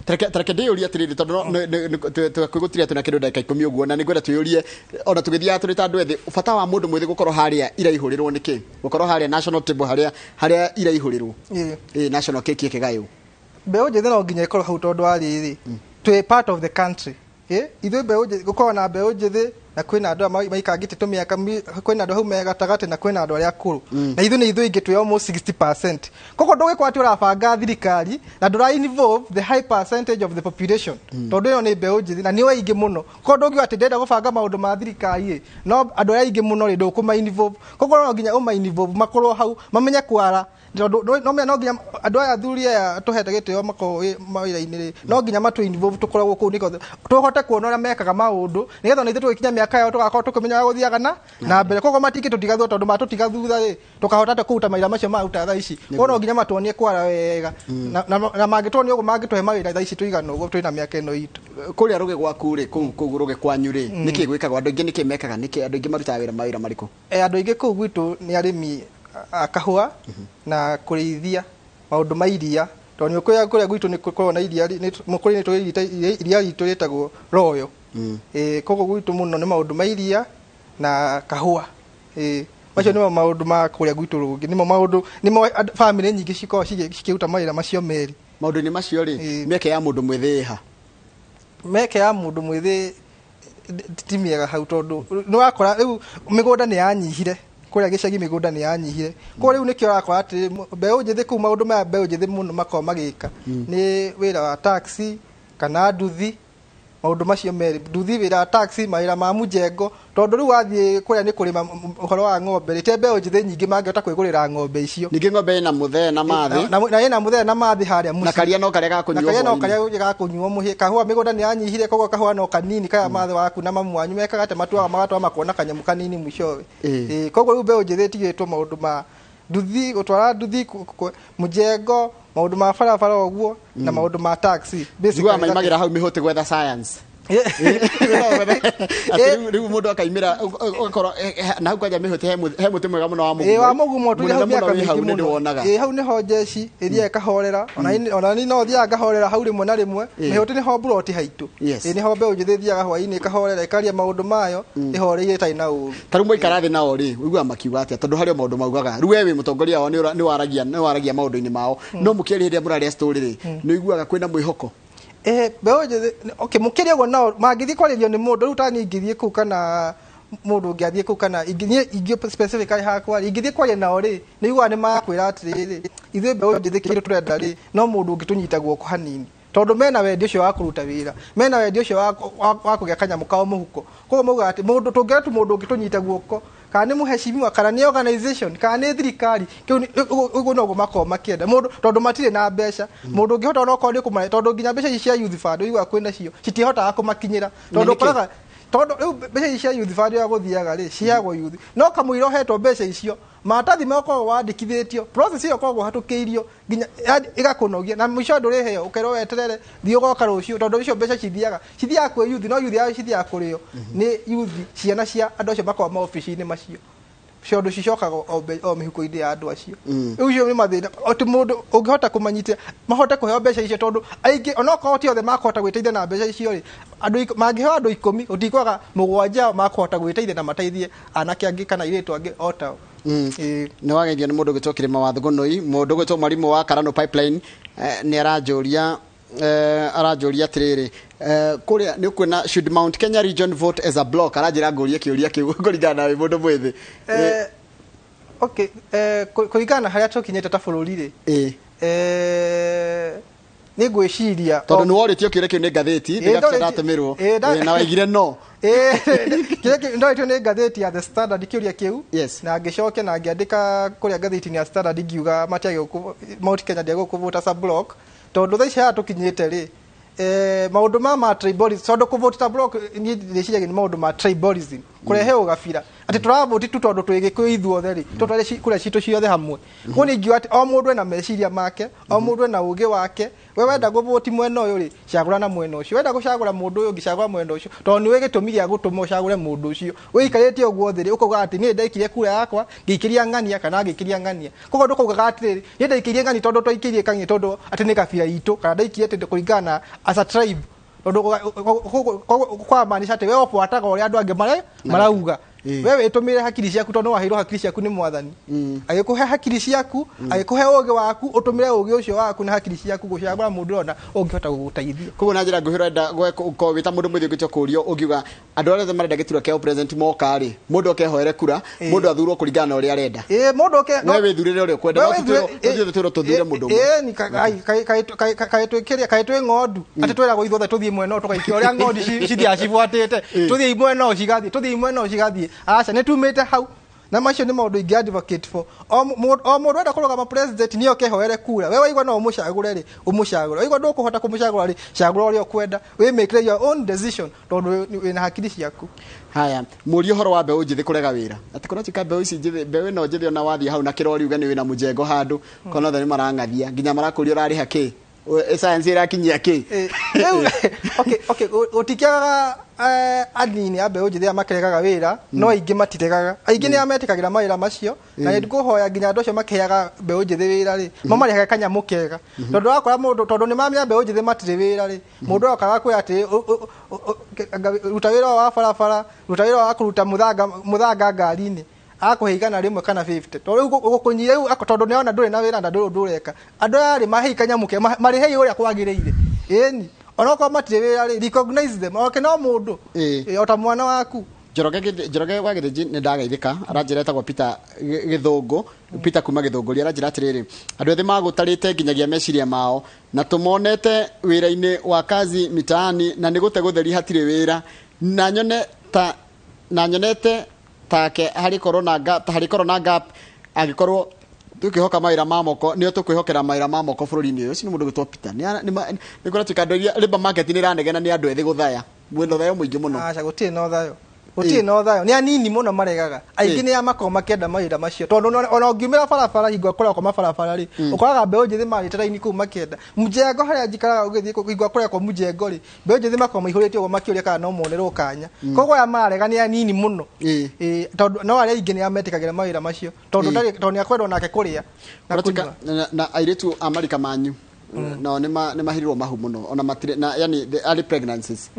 Tareke ndĩyũrie atĩrĩrĩ, tondũ kwĩgũtiria twĩna kĩndũ ndagĩka 10 ũguo, na nĩngwenda twĩyũrie ona tũgĩthiaga tũrĩ ta andũ ethĩ, bata wa mũndũ mwĩthĩ gũkorwo harĩa iraihũrĩrwo nĩ kĩ? Gũkorwo harĩa national table, harĩa iraihũrĩrwo, national cake ĩkĩgaywo. Mbeũ njĩthĩ no nginya ĩkorwo hau, tondũ wa rĩrĩ, twĩ part of the country. Ithuĩ mbeũ njĩthĩ, gũkorwo na mbeũ njĩthĩ na kwĩna andũ aya maikangĩte tũmĩaka, kwĩna andũ hau me gatagatĩ na kwĩna andũ arĩa akũrũ, na ithuĩ nĩ ithuĩ ingĩ twĩ almost 60%. Koguo ndũgĩkorwo atĩ ũrabanga thirikari na ndũra involve the high percentage of the population, tondũ ĩyo nĩ mbeũ njĩthĩ na nĩo aingĩ mũno. Koguo ndũngiuga atĩ ndĩrenda gũbanga maũndũ ma thirikari ĩ, no andũ arĩa aingĩ mũno rĩ, ndũkũma involve. Koguo no nginya ũma involve, makorwo hau, mamenye kwara. Tondũ no no nginya andũ aya athuri aya tũhete gĩtĩo makorwo mawĩra-inĩ rĩ, no nginya matũ involve tũkoragwo kũu nĩgetha tũhote kuona ũrĩa mekaga maũndũ, nĩgetha ona ithuĩ tũgĩkinya mĩaka yao tũgakorwo tũkĩmenya ũrĩa gũthiaga na mbere. Koguo matingĩtũtiga thutha, tondũ matũtiga thutha rĩ, tũkahota atĩa kũruta mawĩra macio maruta thaa ici? Koguo no nginya matuonie kwara wega, na mangĩtuonia ũguo mangĩtũhe mawĩra thaa ici tũigana ũguo twĩna mĩaka ĩno itũ. Kũrĩa rũgĩ gwaku rĩ, kũu rũgĩ kwanyu rĩ, nĩkĩ gwĩkagwo? Andũ aingĩ nĩkĩ mekaga? Nĩkĩ andũ aingĩ marutaga wĩra mawĩra marĩkũ? Andũ aingĩ kũu gwitũ nĩ arĩmi a kahũa na kũrĩithia, maũndũ ma iria, tondũ nĩ kũrĩa kũrĩa gwitũ nĩ gũkoragwo na iria, mũkũrĩ nĩ tũrĩ iria ritũ rĩtagwo Royal. Koguo gwitũ mũno nĩ maũndũ ma iria na kahũa. Macio nĩmo maũndũ ma kũrĩa gwitũ rũngĩ, nĩmo maũndũ nĩmo bamĩrĩ nyingĩ cikoragwo cikĩruta mawĩra macio merĩ. Maũndũ-inĩ macio rĩ, mĩeke ya mũndũ mwĩthĩ ĩha? Mĩeke ya mũndũ mwĩthĩ ti mĩega hau, tondũ nĩ wakora rĩu mĩgũnda nĩ yanyihire kũrĩa gĩcagi, mĩgũnda nĩ yanyihire. Koguo rĩu nĩkĩo ũrakora atĩ mbeũ njĩthĩ kũu, maũndũ maya mbeũ njĩthĩ mũno makoragwo magĩka nĩ wĩra wa taxi kana nduthi, maũndũ macio merĩ, nduthi, wĩra wa taxi, mawĩra ma mũjengo. Tondũ rĩu wathiĩ kũrĩa nĩ kũrĩma, ũhoro wa ng'ombe rĩ, te mbeũ njĩthĩ nyingĩ mangĩhota kwĩgũrĩra ng'ombe icio. Ningĩ ng'ombe ĩna mũthee na mathĩ. Na ĩna mũthee na mathĩ harĩa mũciĩ. Na karia no karĩa gakũnyuo. Na karia no karĩa gakũnyuo mũciĩ. Kahũa mĩgũnda nĩ yanyihire, koguo kahũa no kanini karĩa mathĩ waku na mamu wanyu mekaga atĩ matuaga magatwara makona kanyamũ kanini mũicowe. Koguo rĩu mbeũ njĩthĩ ĩtigĩtwo maũndũ ma nduthi, gũtwara nduthi, mũjengo, maũndũ ma barabara ũguo, na maũndũ ma taxi. Basically maimagĩra hau mĩhũtĩ gwetha science. Rĩu mũndũ akaimĩra ũgakorwo na hau kwanja mĩhũtĩ he mũtĩ mwega mũno wa mũgumo. Wa mũgumo tũrĩ hau mĩaka mĩingĩ mũno. Hau nĩho jeshi ĩthiaga ĩkahorera, ona niĩ no thiaga ngahorera hau rĩmwe na rĩmwe. Mĩhũtĩ nĩho mburoti haitũ. Nĩho mbeũ njĩthĩ ĩthiaga hwaĩ-inĩ ĩkahorera, ĩkaria maũndũ mayo ĩhoreire ĩtarĩ na ũru. Ta rĩu mwaikara thĩ nao rĩ, ũiguaga makiuga atĩa? Tondũ harĩ o maũndũ maugaga. Rĩu we wĩ mũtongoria wao, nĩ waragia maũndũ-inĩ mao. No mũkĩaria hĩndĩ ĩrĩa mũraria story rĩ, nĩ ũiguaga kwĩna mwĩhoko? Mbeũ njĩthĩ, okay, mũkĩria ũguo nao mangĩthiĩ kwarĩrio nĩ mũndũ, rĩu ta niĩ ingĩthiĩ kũu kana mũndũ ũngĩ athiĩ kũu kana niĩ ingĩ specifically hakwa rĩ, ingĩthiĩ kwaria nao rĩ, nĩ ũiguaga nĩ makwĩra atĩrĩrĩ, ithuĩ mbeũ njĩthĩ kĩndũ tũrenda rĩ, no mũndũ ũngĩtũnyita guoko hanini, tondũ mena wendi ũcio wa kũruta wĩra, mena wendi ũcio wa kũgĩa kanyamũ kao mũhuko. Koguo maugaga atĩ mũndũ tũngĩona tu mũndũ ũngĩtũnyita guoko, kana nĩ mũheshimiwa, kana nĩ organization, kana nĩ thirikari, kĩu ũguo noguo makoragwo makĩenda mũndũ, tondũ matirĩ na mbeca. Mũndũ ũngĩhota onokorwo nĩ kũmahe, tondũ nginya mbeca ici cia youth fund ũiguaga kwĩna cio citihotaga kũmakinyĩra, tondũ ũkoraga tondũ rĩu mbeca ici cia youth fund ũrĩa gũthiaga rĩ, ciheagwo youth, no kamũira ũhetwo mbeca icio, maratathi makoragwo wandĩkithĩtio, process ĩyo ĩkoragwo ĩhatũkĩirio nginya ĩgakũnogia, na mũico ndũrĩheo, ũkerwo weterere thiĩ ũgoka rũciũ, tondũ icio mbeca cithiaga kwĩ youth, no youth yao cithiaga kũrĩo nĩ youth, ciana cia andũ acio makoragwo maobici-inĩ macio, ciondo cicokaga o mĩhuko-inĩ ya andũ acio. Rĩu icio nĩ mathĩna atĩ mũndũ ũngĩhota kũmanyitĩra mahote kũheo mbeca icio, tondũ aingĩ onokorwo ti othe makũhota gwĩteithia na mbeca icio rĩ, andũ mangĩheo andũ 10 ũtikwaga 7 makũhota gwĩteithia na mateithie anake angĩ kana airĩtu angĩ o tao. Nĩ wageithio nĩ mũndũ ũgĩtwo Kĩrĩma wa Thugunui, mũndũ ũgĩtwo mwarimũ wa Karano Pipeline, nĩ aranjũria atĩrĩrĩ, kũrĩa nĩ ũkuona should Mount Kenya region vote as a block? Aranjĩra ngũrie kĩũria kĩu kũringana na wĩ mũndũ mwĩthĩ. Okay, kũringana na harĩa tũkinyĩte ta bũrũri rĩ, nĩ ngwĩciria tondũ nĩ worĩtio kĩũria kĩu nĩ ngathĩti, nĩ ndatũmĩrwo na waigire no. Kĩrĩa ndoretio nĩ ngathĩti ya The Standard kĩũria kĩu, na ngĩcokia na ngĩandĩka kũrĩa ngathĩti-inĩ ya Standard ngiuga matiagĩrĩirwo Mount Kenya ndĩagĩrĩirwo kũvota as a block, tondũ thaa ici haha tũkinyĩte rĩ, maũndũ ma tribalism, tondũ kũvota ta block niĩ ndĩciragia nĩ maũndũ ma tribalism, kũrehe ũgabira atĩ tũravoti tu tondũ twĩ Gĩkũyũ ithuothe rĩ, tũtware kura citũ ciothe hamwe. Koguo nĩ ingiuga atĩ o mũndũ ena meciria make, o mũndũ ena ũgĩ wake. We wenda gũvoti mwena ũyũ rĩ, cagũra na mwena ũcio, wenda gũcagũra mũndũ ũyũ ũngĩ, cagũra mwena ũcio, tondũ nĩũĩ gĩtũmi gĩa gũtũma ũcagũre mũndũ ũcio. Wĩikarĩte ũguo thĩ rĩ, ũkauga atĩ niĩ ndaikirie kura yakwa ngĩikĩria ng'ania kana ngĩikĩria ng'ania. Koguo ndũkaugaga atĩrĩrĩ, niĩ ndaikĩirie ng'ania tondũ twaikĩirie ng'ania tondũ atĩ nĩ kabira itũ, kana ndaikirie atĩ kũringana na as a tribe, tondũ kwa maanisha atĩ we ũbuataga ũrĩa andũ angĩ marauga. We wĩtũmĩre hakiri ciaku tondũ waheirwo hakiri ciaku nĩ mwathani, agĩkũhe hakiri ciaku, agĩkũhe ũgĩ waku, ũtũmĩre ũgĩ ũcio waku na hakiri ciaku gũcagũra mũndũ ũrona ũngĩhota gũgũteithia. Koguo na njĩra nguhĩ ũrenda gũkorwo wĩ ta mũndũ mwĩthĩ ũngĩtua kũũrio, ũngiuga andũ arĩa othe marenda gĩturwa kĩa president moka rĩ, mũndũ oke ahoere kura, mũndũ athurwo kũringana na ũrĩa arenda. Mũndũ oke, we wĩthurĩre ũrĩa ũkwenda, no ithuĩ twĩrwo tũthure mũndũ ũmwe. Kaĩ twĩ ng'ondu atĩ twĩragwo ithuothe tũthiĩ mwena ũyũ tũgaikia ũrĩa ng'ondu cithiaga cibuatĩte, tũthiĩ mwena ũyũ cigathiĩ, tũthiĩ mwena ũyũ cigathiĩ. Aca, nĩ tumĩte hau, Na macio nĩ maũndũ ingĩ advocate for. O mũndũ enda kũrũgama president nĩ oke hoere kura. We waigua no ũmũcagũre rĩ, ũmũcagũre. Waigua ndũkũhota kũmũcagũra rĩ, cagũra ũrĩa ũkwenda. Wĩ make your own decision tondũ wĩna hakiri ciaku. Haya, mũrie ũhoro wa mbeũ njĩthĩ kũrega wĩra. Atĩ kũratuĩka mbeũ ici njĩthĩ, mbeũ ĩno njĩthĩ ona wathiĩ hau na kĩrori uge nĩ wĩna mũjengo handũ, kona othe nĩ marang'athia, nginya marakũria ũrarĩha kĩ? Science ĩrakinyia kĩ? Okay, gũtikĩagaga anini a mbeũ njĩthĩ arĩa makĩregaga wĩra, no aingĩ matiregaga. Aingĩ nĩ ametĩkagĩra mawĩra macio, na nĩ ngũhoya nginya andũ acio makĩheaga mbeũ njĩthĩ wĩra rĩ, mamarĩhage kanyamũ kega. Tondũ wakora mũndũ, tondũ nĩ mamenya mbeũ njĩthĩ matirĩ wĩra rĩ, mũndũ okaga kwĩra atĩ ruta wĩra wa barabara, ruta wĩra wa kũruta mũthanga ngari-inĩ, akũhe 100 kana 50. Tondũ rĩu ũgũkũnyia rĩu, tondũ nĩ ona ndũrĩ na wĩra na ndũrĩ ũndũ ũreka. Andũ aya rĩ, mahei kanyamũ kega, marĩhei ũrĩa kwagĩrĩire. Ĩni, onokorwo matirĩ wĩra rĩ, recognize them. Oke no mũndũ. O ta mwana waku. Njoroge wa Gĩthĩnji nĩ ndagaithĩka, aranjĩra etagwo Peter Gĩthũngũ, Peter kuma Gĩthũngũri, aranjĩra atĩrĩrĩ, andũ ethĩ magũtarĩte nginyagia meciria mao na tũmonete wĩra-inĩ wa kazi mitaani na nĩ gũte gũtheri hatirĩ wĩra, na nyone ta, na nyonete take harĩ corona gap, harĩ corona gap angĩkorwo tũkĩhoka mawĩra ma moko nĩo tũkwĩhokera mawĩra ma moko bũrũri-inĩ ũyũ. Ũcio nĩ mũndũ gwĩtwo Peter. Nĩ kũratuĩka andũ iria labour market nĩ ĩranegena nĩ andũ ethĩ gũthaya. Mwĩna ũthayo mũingĩ mũno. Aca, gũtirĩ na ũthayo. Gũtirĩ na ũthayo. Nĩ anini mũno maregaga. Aingĩ nĩ amakoragwo makĩenda mawĩra macio. Tondũ ona ũngiumĩra barabara hingo ĩrĩa kũrekwo mabarabara rĩ, ũkoraga mbeũ njĩthĩ marĩte raini kũu makĩenda. Mjengo harĩa njikaraga ũgĩthiĩ hingo ĩrĩa kũrekwo mjengo rĩ, mbeũ njĩthĩ makoragwo maihũrĩte ũguo makĩũria kana no monerwo kanya. Koguo aya marega nĩ anini mũno. Tondũ no arĩa aingĩ nĩ ametĩkagĩra mawĩra macio. Tondũ ndarĩ, tondũ nĩ akwendwo nake kũrĩa na Kũratuĩka kũnyua. na airĩtu a marika manyu nao nĩ mahirirwo mahu mũno. Ona matirĩ na, yani the early pregnancies.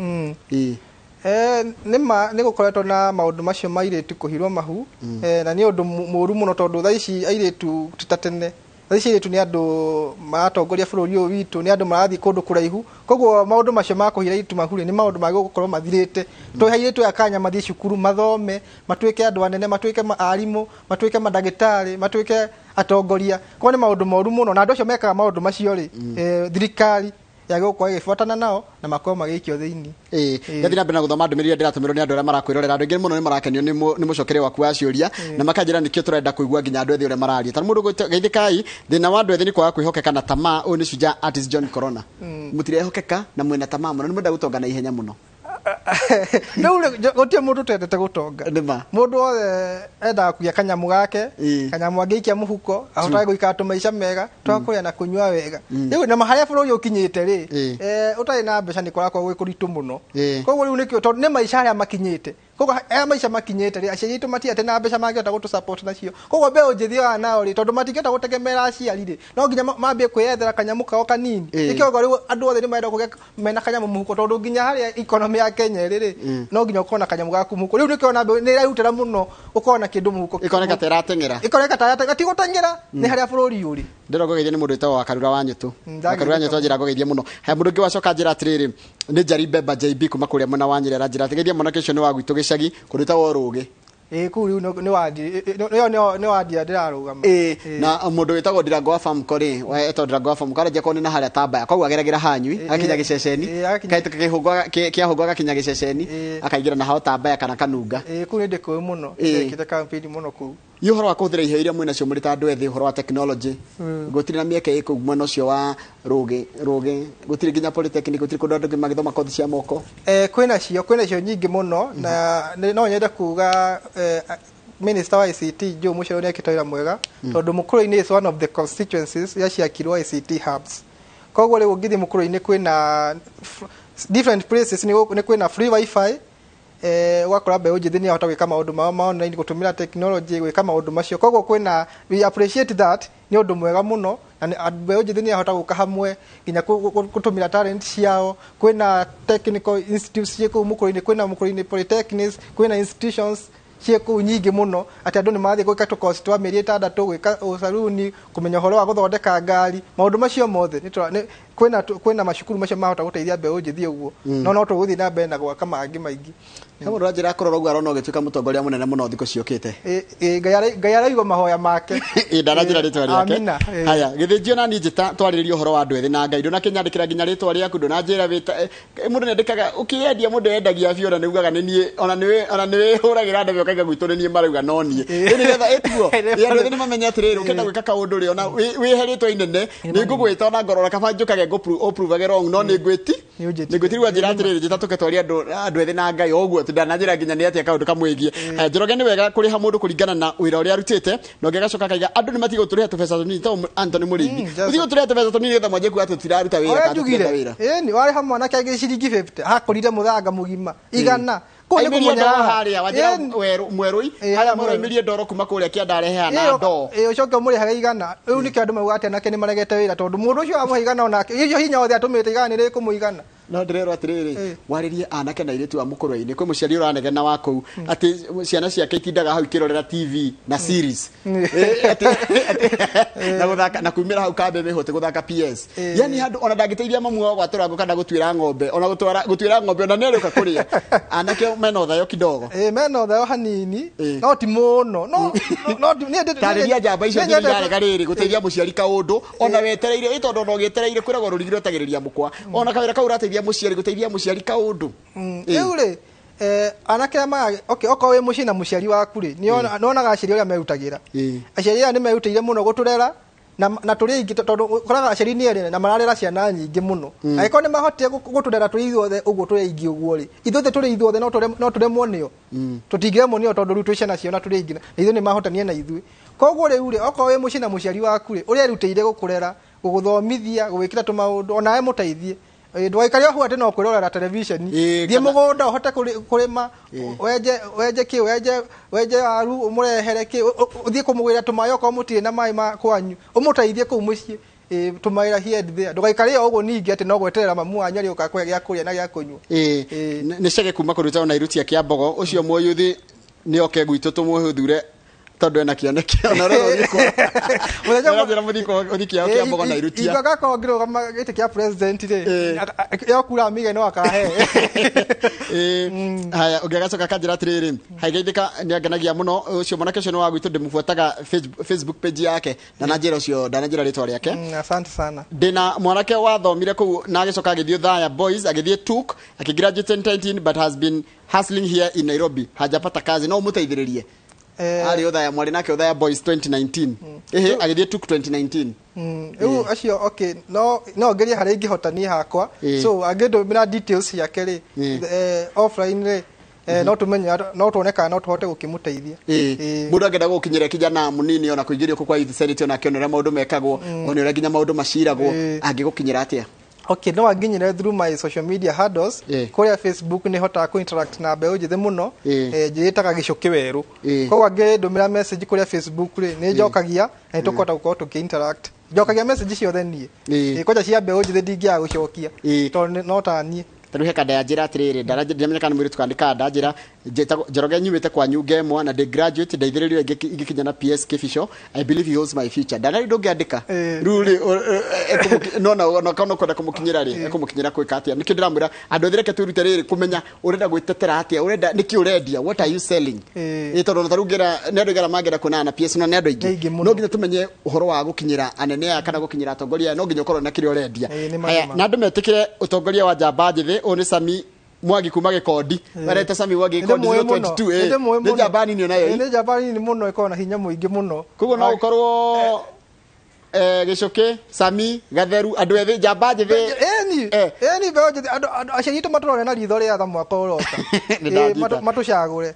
Nĩ ma, nĩ gũkoretwo na maũndũ macio ma airĩtu kũhirwo mahu, na nĩ ũndũ mũũru mũno tondũ thaa ici airĩtu ti ta tene. Thaa ici airĩtu nĩ andũ maratongoria bũrũri ũyũ witũ, nĩ andũ marathiĩ kũndũ kũraihu. Koguo maũndũ macio ma kũhira airĩtu mahu rĩ, nĩ maũndũ magĩrĩirwo gũkorwo mathirĩte. Tũhe airĩtu aya kanya mathiĩ cukuru, mathome, matuĩke andũ anene, matuĩke arimũ, matuĩke mandagĩtarĩ, matuĩke atongoria. Koguo nĩ maũndũ moru mũno, na andũ acio mekaga maũndũ macio rĩ, thirikari yagĩrĩirwo gũkorwo ĩgĩbuatana nao na makorwo magĩikio thĩinĩ. Ngathiĩ na mbere na gũthoma ndũmĩrĩri iria ndĩratũmĩrwo nĩ andũ arĩa marakwĩrorera. Andũ aingĩ mũno nĩ marakenio nĩ mũcokere waku wa ciũria, na makanjĩra nĩkĩo tũrenda kũigua nginya andũ ethĩ ũrĩa mararia. Ta mũndũ gwĩtwo Geithĩkai, thĩna wa andũ ethĩ nĩ kwaga kwĩhokeka na tamaa. Ũyũ nĩ Shujaa Artist John Corona. Mũtirehokeka na mwĩna tamaa mũno, nĩ mwenda gũtonga na ihenya mũno. Rĩu rĩ, gũtirĩ mũndũ ũtendete gũtonga. Nĩ ma. Mũndũ wothe endaga kũgĩa kanyamũ gake, kanyamũ angĩikia mũhuko, ahotage gũikara tũmaica mega, twa kũrĩa na kũnyua wega. Rĩu na harĩa bũrũri ũkinyĩte rĩ, ũtarĩ na mbeca nĩ kũrakorwo gwĩ kũritũ mũno. Koguo rĩu nĩkĩo, tondũ nĩ maica harĩa makinyĩte. Koguo aya maica makinyĩte rĩ, aciari aitũ matiatĩ na mbeca mangĩhota gũtũ support nacio. Koguo mbeũ njĩthĩ aya nao rĩ, tondũ matingĩhota gũtegemera aciari rĩ, no nginya mambie kwĩyethera kanyamũ kao kanini. Nĩkĩo rĩu andũ othe nĩ marenda kũgĩa mena kanyamũ mũhuko, tondũ nginya harĩa economy ya Kenya ĩrĩ rĩ, no nginya ũkorwo na kanyamũ gaku mũhuko. Rĩu nĩkĩo ona mbeũ nĩ ĩrerutĩra mũno ũkorwo na kĩndũ mũhuko. Ĩkoneka ta ĩrateng'era. Ĩkoneka ta ĩrateng'era, ti gũteng'era, nĩ harĩa bũrũri ũrĩ. Ndĩrona ngũgeithia nĩ mũndũ wĩtagwo Wakarura wa Nyũtũ. Ndagĩrĩte. Wakarura wa Nyũtũ anjĩra ngũgeithie mũno. Haya, mũndũ ũngĩ wacoka anjĩra atĩrĩrĩ, nĩ Njari Mbemba JB kuma kũrĩa mwena wa Nyĩrĩ, aranjĩra atĩ geithia mwanake ũcio nĩ wa gwitũ gĩcagi, kũndũ gwĩtagwo Rũgĩ. Kũu rĩu nĩ wandi, ĩyo nĩ wandi ĩrĩa ndĩrarũgama. Na mũndũ wĩtagwo Ndirango wa Famco rĩ, etagwo Ndirango wa Famco, aranjia korwo nĩ na harĩa Tambaya, koguo ageragĩra Hanyui, agakinya gĩceceni, Agakinya kahĩtũka kĩhũngwa, kĩahũngwa agakinya gĩceceni, akaingĩra na hao Tambaya kana Kanunga. Kũu nĩ ndĩkũĩ mũno, ndekĩte campaign mũno kũu. Nĩ ũhoro wa kũhũthĩra iheo iria mwĩnacio mũrĩ ta andũ ethĩ, ũhoro wa technology. Gũtirĩ na mĩeke ĩ kũu mwena ũcio wa Rũgĩ, gũtirĩ nginya polytechnic, gũtirĩ kũndũ andũ magĩthoma kothi cia moko. Kwĩnacio nyingĩ mũno, na no nyende kuga, Minister wa ICT Joe Mucheru nĩ ekĩte wĩra mwega, tondũ Mũkũrũ-inĩ is one of the constituencies iria ciakirwo ICT hubs. Koguo rĩu ũngĩthiĩ Mũkũrũ-inĩ kwĩna different places, nĩ kwĩna free wifi, ũgakora mbeũ njĩthĩ nĩ ahota gwĩka maũndũ mao ma online, gũtũmĩra technology gwĩka maũndũ macio. Koguo kwĩna, we appreciate that, nĩ ũndũ mwega mũno, na mbeũ njĩthĩ nĩ ahota gũka hamwe nginya gũtũmĩra talent ciao. Kwĩna technical institutes ciĩ kũu Mũkũrũ-inĩ, kwĩna Mũkũrũ-inĩ polytechnics, kwĩna institutions ciĩ kũu nyingĩ mũno, atĩ andũ nĩ marathiĩ gwĩka tũkoci twa mĩeri 6, gwĩka ũcaruni, kũmenya ũhoro wa gũthondeka ngari, maũndũ macio mothe. Kwĩna macukuru macio mahota gũteithia mbeũ njĩthĩ ũguo, no tũgũthiĩ na mbere na gwaka mangĩ maingĩ. He mũndũ ũranjĩra kũrora ũguo arona ũgĩtuĩka mũtongoria mũnene mũno thikũ ciũkĩte. Ngai araigua mahoya make. Ĩ, ndananjĩra rĩtwa rĩake. Amina. Haya, gĩthĩnjio na niĩ njĩta twarĩrĩria ũhoro wa andũ ethĩ na Ngai, ndũnakĩnyandĩkĩra nginya rĩtwa rĩaku, ndũnanjĩra wĩta mũndũ nĩandĩkaga ũkĩendia, mũndũ endagia biũ, ona nĩugaga nĩ niĩ, ona nĩwe, ona nĩwĩhũragĩra ndebe ũkaiga gwitũ nĩ niĩ marauga no niĩ. Ĩ, nĩgetha ĩtiguo. Ĩ, andũ ethĩ nĩmamenye atĩrĩrĩ, ũkĩenda gwĩka kaũndũ rĩ, ona wĩhe rĩtwa inene, nĩ ngũgwĩta ona ngorora kaba njũkage ngũ-prove wrong, no nĩ ngwĩti. Nĩ ũnjĩtire. Nĩ ngwĩti rĩu anjĩra atĩrĩrĩ, njĩta tũke twarie andũ ethĩ na Ngai o ũguo, atĩ ndananjĩra nginya nĩ atĩa kaũndũ kamwĩgiĩ. Haya, Njoroge nĩ wega kũrĩha mũndũ kũringana na wĩra ũrĩa arutĩte, na ũngĩ agacoka akaiga andũ nĩ matige gũtũrĩha tũbeca tũnini ta Anthony Mũrĩithi. Ũtige gũtũrĩha tũbeca tũnini nĩgetha mwanjie kuga atĩ tũtiraruta wĩra Ũrĩa kana tũtirenda njugire wĩra. Ĩni warĩha mwanake angĩ ciringi 50 hakũrire mũthanga mũgima igana. Kũu nĩ Aimĩrie ndoro kũmunyara. harĩa wanjĩra Ĩni. mwerũi, Ĩ, harĩa harĩa mwerũ mwerũ. aimĩrie ndoro kuma kũrĩa kĩanda arehe hana ndoo. Ĩ, ũcoke ũmũrĩhage igana. Rĩu nĩkĩo andũ maugaga atĩ anake nĩ maregete wĩra, tondũ mũndũ ũcio wamũhe igana onake icio hinya wothe atũmĩte igana nĩ rĩkũmũigana. No ndĩrerwo atĩrĩrĩ, warĩrie anake na airĩtu a mũkũrwe-inĩ, kwĩ mũciari ũranegena wa kũu atĩ ciana ciake itindaga hau ikĩrorera TV na series. Atĩ na gũthaka na kumĩra hau kambe mĩhũte gũthaka PS. Yani handũ ona ndangĩteithia mamu wao gwatũra ngũ kana gũtuĩra ng'ombe, ona gũtwara gũtuĩra ng'ombe ona nĩarĩũka kũrĩa. Anake mena ũthayo kidogo. Ĩ, mena ũtheo hanini, Ĩ. no ti mũno. No no niĩ Tarĩria njamba icio niĩ njĩrĩ nyendete- irarega rĩrĩ gũteithia mũciari kaũndũ ona wetereire, ĩ tondũ ona ũgĩetereire kwĩragwo rũrigi rwetagĩrĩria mũkwa, ona kawĩra kau ũrateithia mũciari gũteithia mũciari kaũndũ. Rĩu rĩ, anake aya okay, okorwo wĩ mũciĩ na mũciari waku rĩ, nĩwonaga aciari ũrĩa merutagĩra. Aciari aya nĩ merutĩire mũno gũtũrera na tũrĩ aingĩ, tondũ ũkoraga aciari nĩ erĩ na mararera ciana nyingĩ mũno. Angĩkorwo nĩ mahotire gũtũrera tũrĩ ithuothe ũguo tũrĩ aingĩ ũguo rĩ, ithuothe tũrĩ ithuothe no tũremwo nĩo. Tũtingĩremwo nĩo tondũ rĩu twĩ ciana ciao na tũrĩ aingĩ, na ithuĩ nĩ mahotania na ithuĩ. Koguo rĩu rĩ, okorwo wĩ mũciĩ na mũciari waku rĩ, ũrĩa erutĩire gũkũrera, gũgũthomithia, gũgwĩkĩra tũmaũndũ, onawe mũteithie. Ndũgaikare hau atĩ no kwĩrorera televisheni. Thiĩ mũgũnda ũhote kũrĩma, wenje kĩ, wenje waru, ũmũrehere kĩ, ũthiĩ kũmũgĩra tũmaĩ okorwo mũtirĩ na maĩ ma kwanyu, ũmũteithie kũu mũciĩ. Tũmawĩra here and there. Ndũgaikare o ũguo ningĩ atĩ no gweterera mamu wanyu arĩũka kũhe gĩa kũrĩa na gĩa kũnyua. Nĩ cege kuma kũruta ona irutia kĩa mbogo, ũcio mũyuthi nĩ oke gwitũ tũmũthure tondũ ena kĩoneki ona ũrĩa ũthiĩ kwa. Mũthenya ũmwe- Ũrĩa mũthiĩ kwa ũthiĩ kĩao kĩa mbogo na irutia. Ingĩaga gakorwo ngĩrũgama gĩtĩ kĩa president rĩ, yo kura mige no akahe. Haya, ũngĩ agacoka akanjĩra atĩrĩrĩ, haigeithĩka nĩ angenagia mũno ũcio mwanake ũcio nĩ wa gwitũ, ndĩmũbuataga Facebook page yake na nanjĩra ũcio ndananjĩra rĩtwa rĩake. Asante sana. Ndĩna mwanake wathomire kũu na agĩcoka agĩthiĩ Othaya Boys, agĩthiĩ TUK, akĩgraduate 2019 but has been hustling here in Nairobi, hajapata kazi, no ũmũteithĩrĩrie. Arĩ Othaya, mwarĩ nake Othaya Boys 2019. Ĩhĩ, agĩthiĩ TUK 2019. Rĩu acio, okay, no ngerie harĩa ingĩhota niĩ hakwa. So angĩndũmĩra details ciake rĩ, offline rĩ, no tũmenye, no tuone kana no tũhote gũkĩmũteithia. Mũndũ angĩenda gũkinyĩra kijana mũnini ona kũingĩrio kũ kwa Youth Senate, ona akĩona ũrĩa maũndũ mekagwo, ona ũrĩa nginya maũndũ maciragwo, angĩgũkinyĩra atĩa? Okay, no anginyire through my social media handles. Kũrĩa Facebook nĩ hotaga kũ-interact na mbeũ njĩthĩ mũno. Njĩĩtaga Gĩcũkĩ Werũ. Koguo angĩndũmĩra message kũrĩa Facebook rĩ, nĩ njokagia na nĩ tũkũhota gũkorwo tũkĩ-interact. Njokagia message ciothe niĩ. Kwanja cia mbeũ njĩthĩ ndingĩaga gũcokia. Tondũ no ta niĩ. Ta rĩu he kanda ya njĩra atĩrĩrĩ, ndiramenya kana nĩ mũirĩtu kana nĩ kanda, njĩra, njĩtagwo Njoroge, nyumĩte kwanyu Ngemwa na ndĩ graduate, ndeithĩrĩrio ingĩkinya na PS Kĩbico. I believe he holds my future. Ndanarĩ ndũngĩandĩka. Rĩu rĩ, no, no, no, kana ũkwenda kũmũkinyĩra rĩ, ekũmũkinyĩra kwĩka atĩa? Nĩkĩo ndĩramwĩra andũ othe reke twĩrute rĩrĩ kũmenya ũrenda gwĩtetera atĩa, ũrenda nĩkĩ ũrendia, what are you selling? Tondũ ona ta rĩu ngĩra, nĩ andũ aigana mangĩenda kuonana na PS, no nĩ andũ aingĩ. Nĩ aingĩ mũno. No nginya tũmenye ũhoro wa gũkinyĩra anene aya kana gũkinyĩra atongoria aya, no nginya ũkorwo na kĩrĩa ũrendia. Nĩ Haya, ma. na andũ metĩkĩre ũtongoria wa njamba njĩthĩ, ũyũ nĩ Sami Mwangi kuma Gĩkondi. Mareta Sami Mwangi Nĩ Gĩkondi ndĩmũĩ mũno. 022, Nĩ ndĩmũĩ Nĩ mũno. njamba nini onayo. Nĩ njamba nini mũno, ĩkoragwo na hinya mũingĩ mũno. Koguo no ũkorwo, Gĩcũkĩ, Sami, Gatheru, andũ ethĩ, njamba njĩthĩ. Ĩni, ĩni mbeũ njĩthĩ, andũ aciari aitũ matũrore na ritho rĩa tha mwaka ũroka. Nĩ ndanyita. Matũcagũre.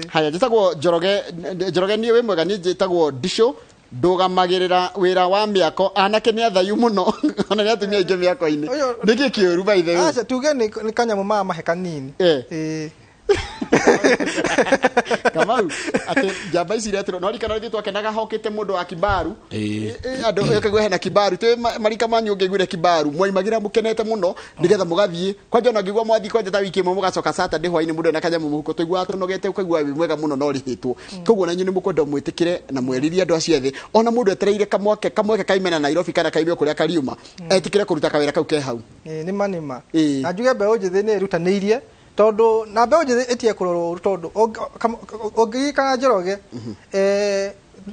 Haya, njĩtagwo Njoroge, Njoroge niĩ wĩ mwega, niĩ njĩtagwo Ndicũ, ndũgamagĩrĩra wĩra wa mĩako, anake nĩ athayu mũno, ona nĩ atumia aingĩ mĩako-inĩ. Ũyũ- Nĩkĩ kĩũru by the way? Aca, tuge nĩ kanyamũ mamahe kanini. Kamau atĩ njamba ici iretirwo no rikana ithuĩ twakenaga hokĩte mũndũ wa Kibaru. Andũ ĩkaigua hena Kibaru twĩ marika manyu ũngĩiguire Kibaru mwaimagira mũkenete mũno nĩgetha mũgathiĩ kwanja ona ngĩigua mwathiĩ kwanja ta wiki ĩmwe mũgacoka Saturday hwainĩ mũndũ ena kanyamũ mũhuko tũiguaga tũnogete ũkaigua wĩ mwega mũno no ũrĩhĩtwo. Koguo na inyuĩ nĩ mũkwenda mwĩtĩkĩre na mweririe andũ acio ethĩ ona mũndũ etereire kamweke kaime na Nairobi kana kaime kũrĩa kariuma etĩkĩre kũruta kawĩra kau ke hau. Nĩma nĩma. Na njuge mbeũ njĩthĩ nĩ ĩrutanĩirie tondũ na mbeũ njĩthĩ ĩtige kũrorwo ũru tondũ ũngĩririkana Njoroge,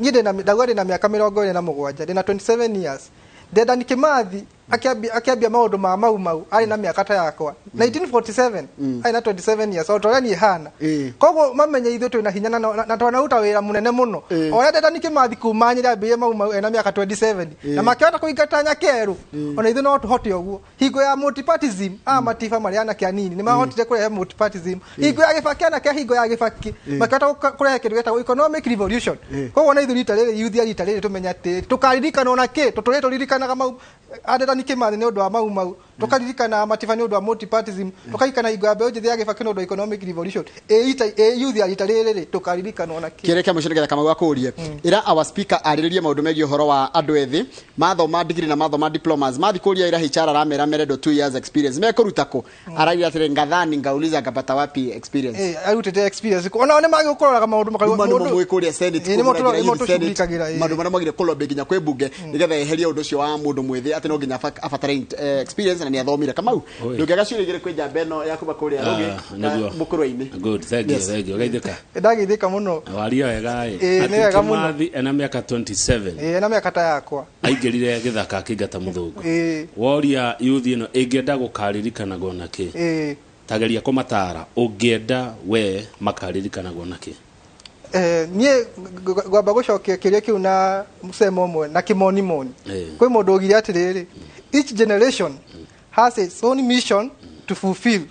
niĩ ndauga ndĩna mĩaka 27, ndĩna 27 years. Dedan Kimathi akĩambia maũndũ ma Mau Mau arĩ na mĩaka ta yakwa 1947 arĩ na 27 years o ta ũrĩa niĩ hana. Koguo mamenye ithuĩ twĩna hinya na twanaruta wĩra mũnene mũno. O ũrĩa Dedan Kimathi kuma Nyĩrĩ ambĩrĩrie Mau Mau ena mĩaka 27 na makĩhota kũingata Nyakerũ, ona ithuĩ no tũhote ũguo. Hingo ya multipartyism matiba marĩ anake anini nĩ mahotire kũrehe multipartyism. Hingo ya Gĩbaki anake hingo ya Gĩbaki makĩhota kũrehe kĩndũ gĩtagwo economic revolution. Koguo ona ithuĩ rita rĩrĩ youth ya rita rĩrĩ tũmenye atĩ tũkaririkanwo na kĩ tũtũrĩte tũririkanaga Mau Dedan Kimathi nĩ ũndũ wa Mau Mau, tũkaririkana matiba nĩ ũndũ wa multipartyism, tũkaririkana hingo ya mbeũ njĩthĩ ya Gĩbaki nĩ ũndũ wa economic revolution. Youth ya rita rĩrĩ rĩ tũkaririkanwo na kĩ. Kĩrĩa kĩa mũico nĩgetha Kamau akũrie, ĩra our speaker arĩrĩrie maũndũ megiĩ ũhoro wa andũ ethĩ mathoma degree na mathoma diplomas mathi kũria ira HR aramera merendwo 2 years experience mekũruta kũ? Araigire atĩrĩ ngathani ngauliza ngapata wapi experience. Arutĩte experience kũ? Onao nĩ magĩ kũroraga maũndũ makarigwo Nĩ mũndũ mũĩ kũrĩa Senate, Nĩ kũu mũraingĩra nĩmo youth Senate. tũcugurikagĩra, Maũndũ marĩa magire kũlobby nginya kwĩ mbunge nĩgetha eherie ũndũ ũcio wa mũndũ mwĩthĩ atĩ no nginya abatare experience na nĩ athomire. Kamau ndũngĩaga ciũria igĩrĩ kwĩ njamba ĩno ya kuma kũrĩa Rũgĩ, mũkũrwe-inĩ. Good, thank you, thank you. Geithĩka. Ndageithĩka mũno. Waria wega ĩ. Nĩ wega mũno. Kimathi ena mĩaka 27. Ena mĩaka ta yakwa. Aingĩrire gĩthaka akĩingata mũthũngũ. Woria youth ĩno ĩngĩenda gũkaririkanagwo na kĩ? Tageria kũmatara ũngĩenda we makaririkanagwo na kĩ? Niĩ ngwamba gũcokia kĩũria kĩu na mũcemo ũmwe na kĩmonimoni. Kwĩ mũndũ augire atĩrĩrĩ, each generation has its own mission to fulfill.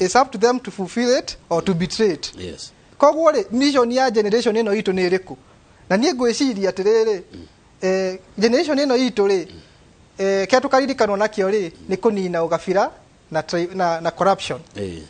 It's up to them to fulfill it or to betray it. Koguo rĩ, mission ya generation ĩno itũ nĩ ĩrĩkũ? Na niĩ ngwĩciria atĩrĩrĩ, generation ĩno itũ rĩ, kĩrĩa tũkaririkanwo nakĩo rĩ, nĩ kũnina ũgabira na corruption.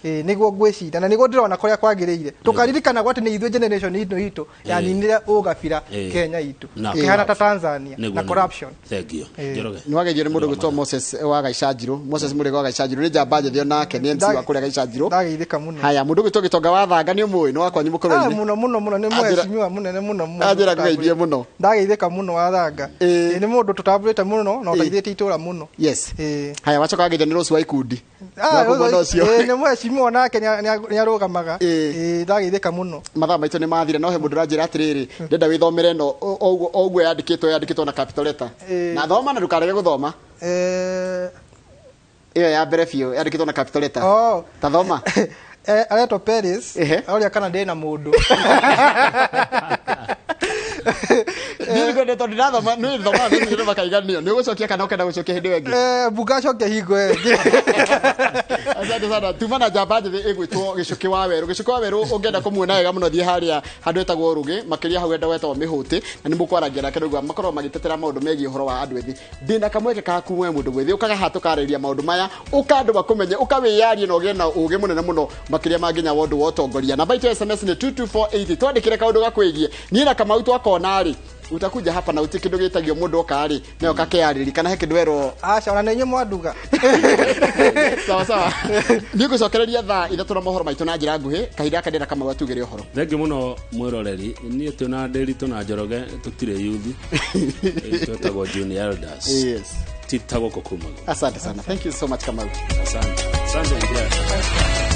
Nĩguo ngwĩciria na nĩguo ndĩrona kũrĩa kwagĩrĩire. Tũkaririkanagwo atĩ nĩ ithuĩ generation ĩno itũ yaninire ũgabira Kenya itũ. Ĩhana ta Tanzania na corruption. Thank you. Njoroge. Nĩ wageithio nĩ mũndũ gwĩtwo Moses wa Gaicanjirũ. Moses Mũrĩgo wa Gaicanjirũ nĩ njamba njĩthĩ onake, nĩ MC wa kũrĩa Gaicanjirũ. Ndageithĩka mũno. Haya, mũndũ gwĩtwo Gĩtonga wa Thanga nĩ ũmũĩ, nĩ wa kwanyu mũkũrũ-inĩ. Mũno, mũno, mũno, nĩ mheshimiwa mũnene mũno, mũno. Anjĩra ngũgeithie mũno. Ndageithĩka mũno wa Thanga. Nĩ mũndũ tũtambũrĩte mũno na ũteithĩtie itũra mũno. Yes. Haya, wacoka wageithio nĩ Rose wa ikundi. Nĩ mheshimiwa nake nĩ arũgamaga. Ndageithĩka mũno. Mathaa maitũ nĩ mathira, no he mũndũ ũranjĩra atĩrĩrĩ, ndenda wĩthomere ĩno o ũguo yandĩkĩtwo na capital letter. Na thoma na ndũkarege gũthoma. Ĩyo ya mbere biũ yandĩkĩtwo na capital letter. Ta thoma. Aretwo Paris. Aroria kana ndĩ na mũndũ. Niĩ nĩngwenda tondũ ndĩrathoma, nĩ thomaga nĩ nĩ makaiganio. Nĩ ũgũcokia kana ũkenda gũcokia hĩndĩ ĩyo ĩngĩ? Bungacokia hingo ĩyo ĩngĩ. Asante sana. Tuma na njamba njĩthĩ ĩgwĩtwo Gĩcũkĩ wa Werũ. Gĩcũkĩ wa Werũ ũngĩenda kũmuona wega mũno thiĩ harĩa handũ hetagwo Rũgĩ, makĩria hau hendũ hetagwo Mĩhũtĩ, na nĩ mũkwaragia nake nĩguo makoragwo magĩtetera maũndũ megiĩ ũhoro wa andũ ethĩ. Ndĩna kamweke kaku we mũndũ mwĩthĩ, ũkaga haha tũkarĩrĩria maũndũ maya, ũka andũ makũmenye, ũka wĩyarie na ũgĩe na ũgĩ mũnene mũno makĩria ma nginya wa ũndũ wa ũtongoria. Namba itũ ya SMS nĩ 22480. Twandĩkĩre kaũndũ gakwĩgiĩ. Niĩ na Kamau twakona rĩ, utakuja hapa na uti kindu gitagio mundu oka ri na okakeyarĩria kana he kindu werwo. Aca ona nĩ inyuĩ mwanduga. Sawa sawa. Niĩ ngũcokereria thaa 3 na mohoro maitũ na njĩra nguhĩ, kahinda gaka ndĩrenda Kamau atugĩre ũhoro. Thengiũ mũno mwĩroreri, niĩ twĩna Ndĩritũ na Njoroge tũtirĩ youth. Twĩtagwo junior elders. Yes. Ti ta gũkũ kumagwo. Asante sana. Thank you so much Kamau. Asante. Asante.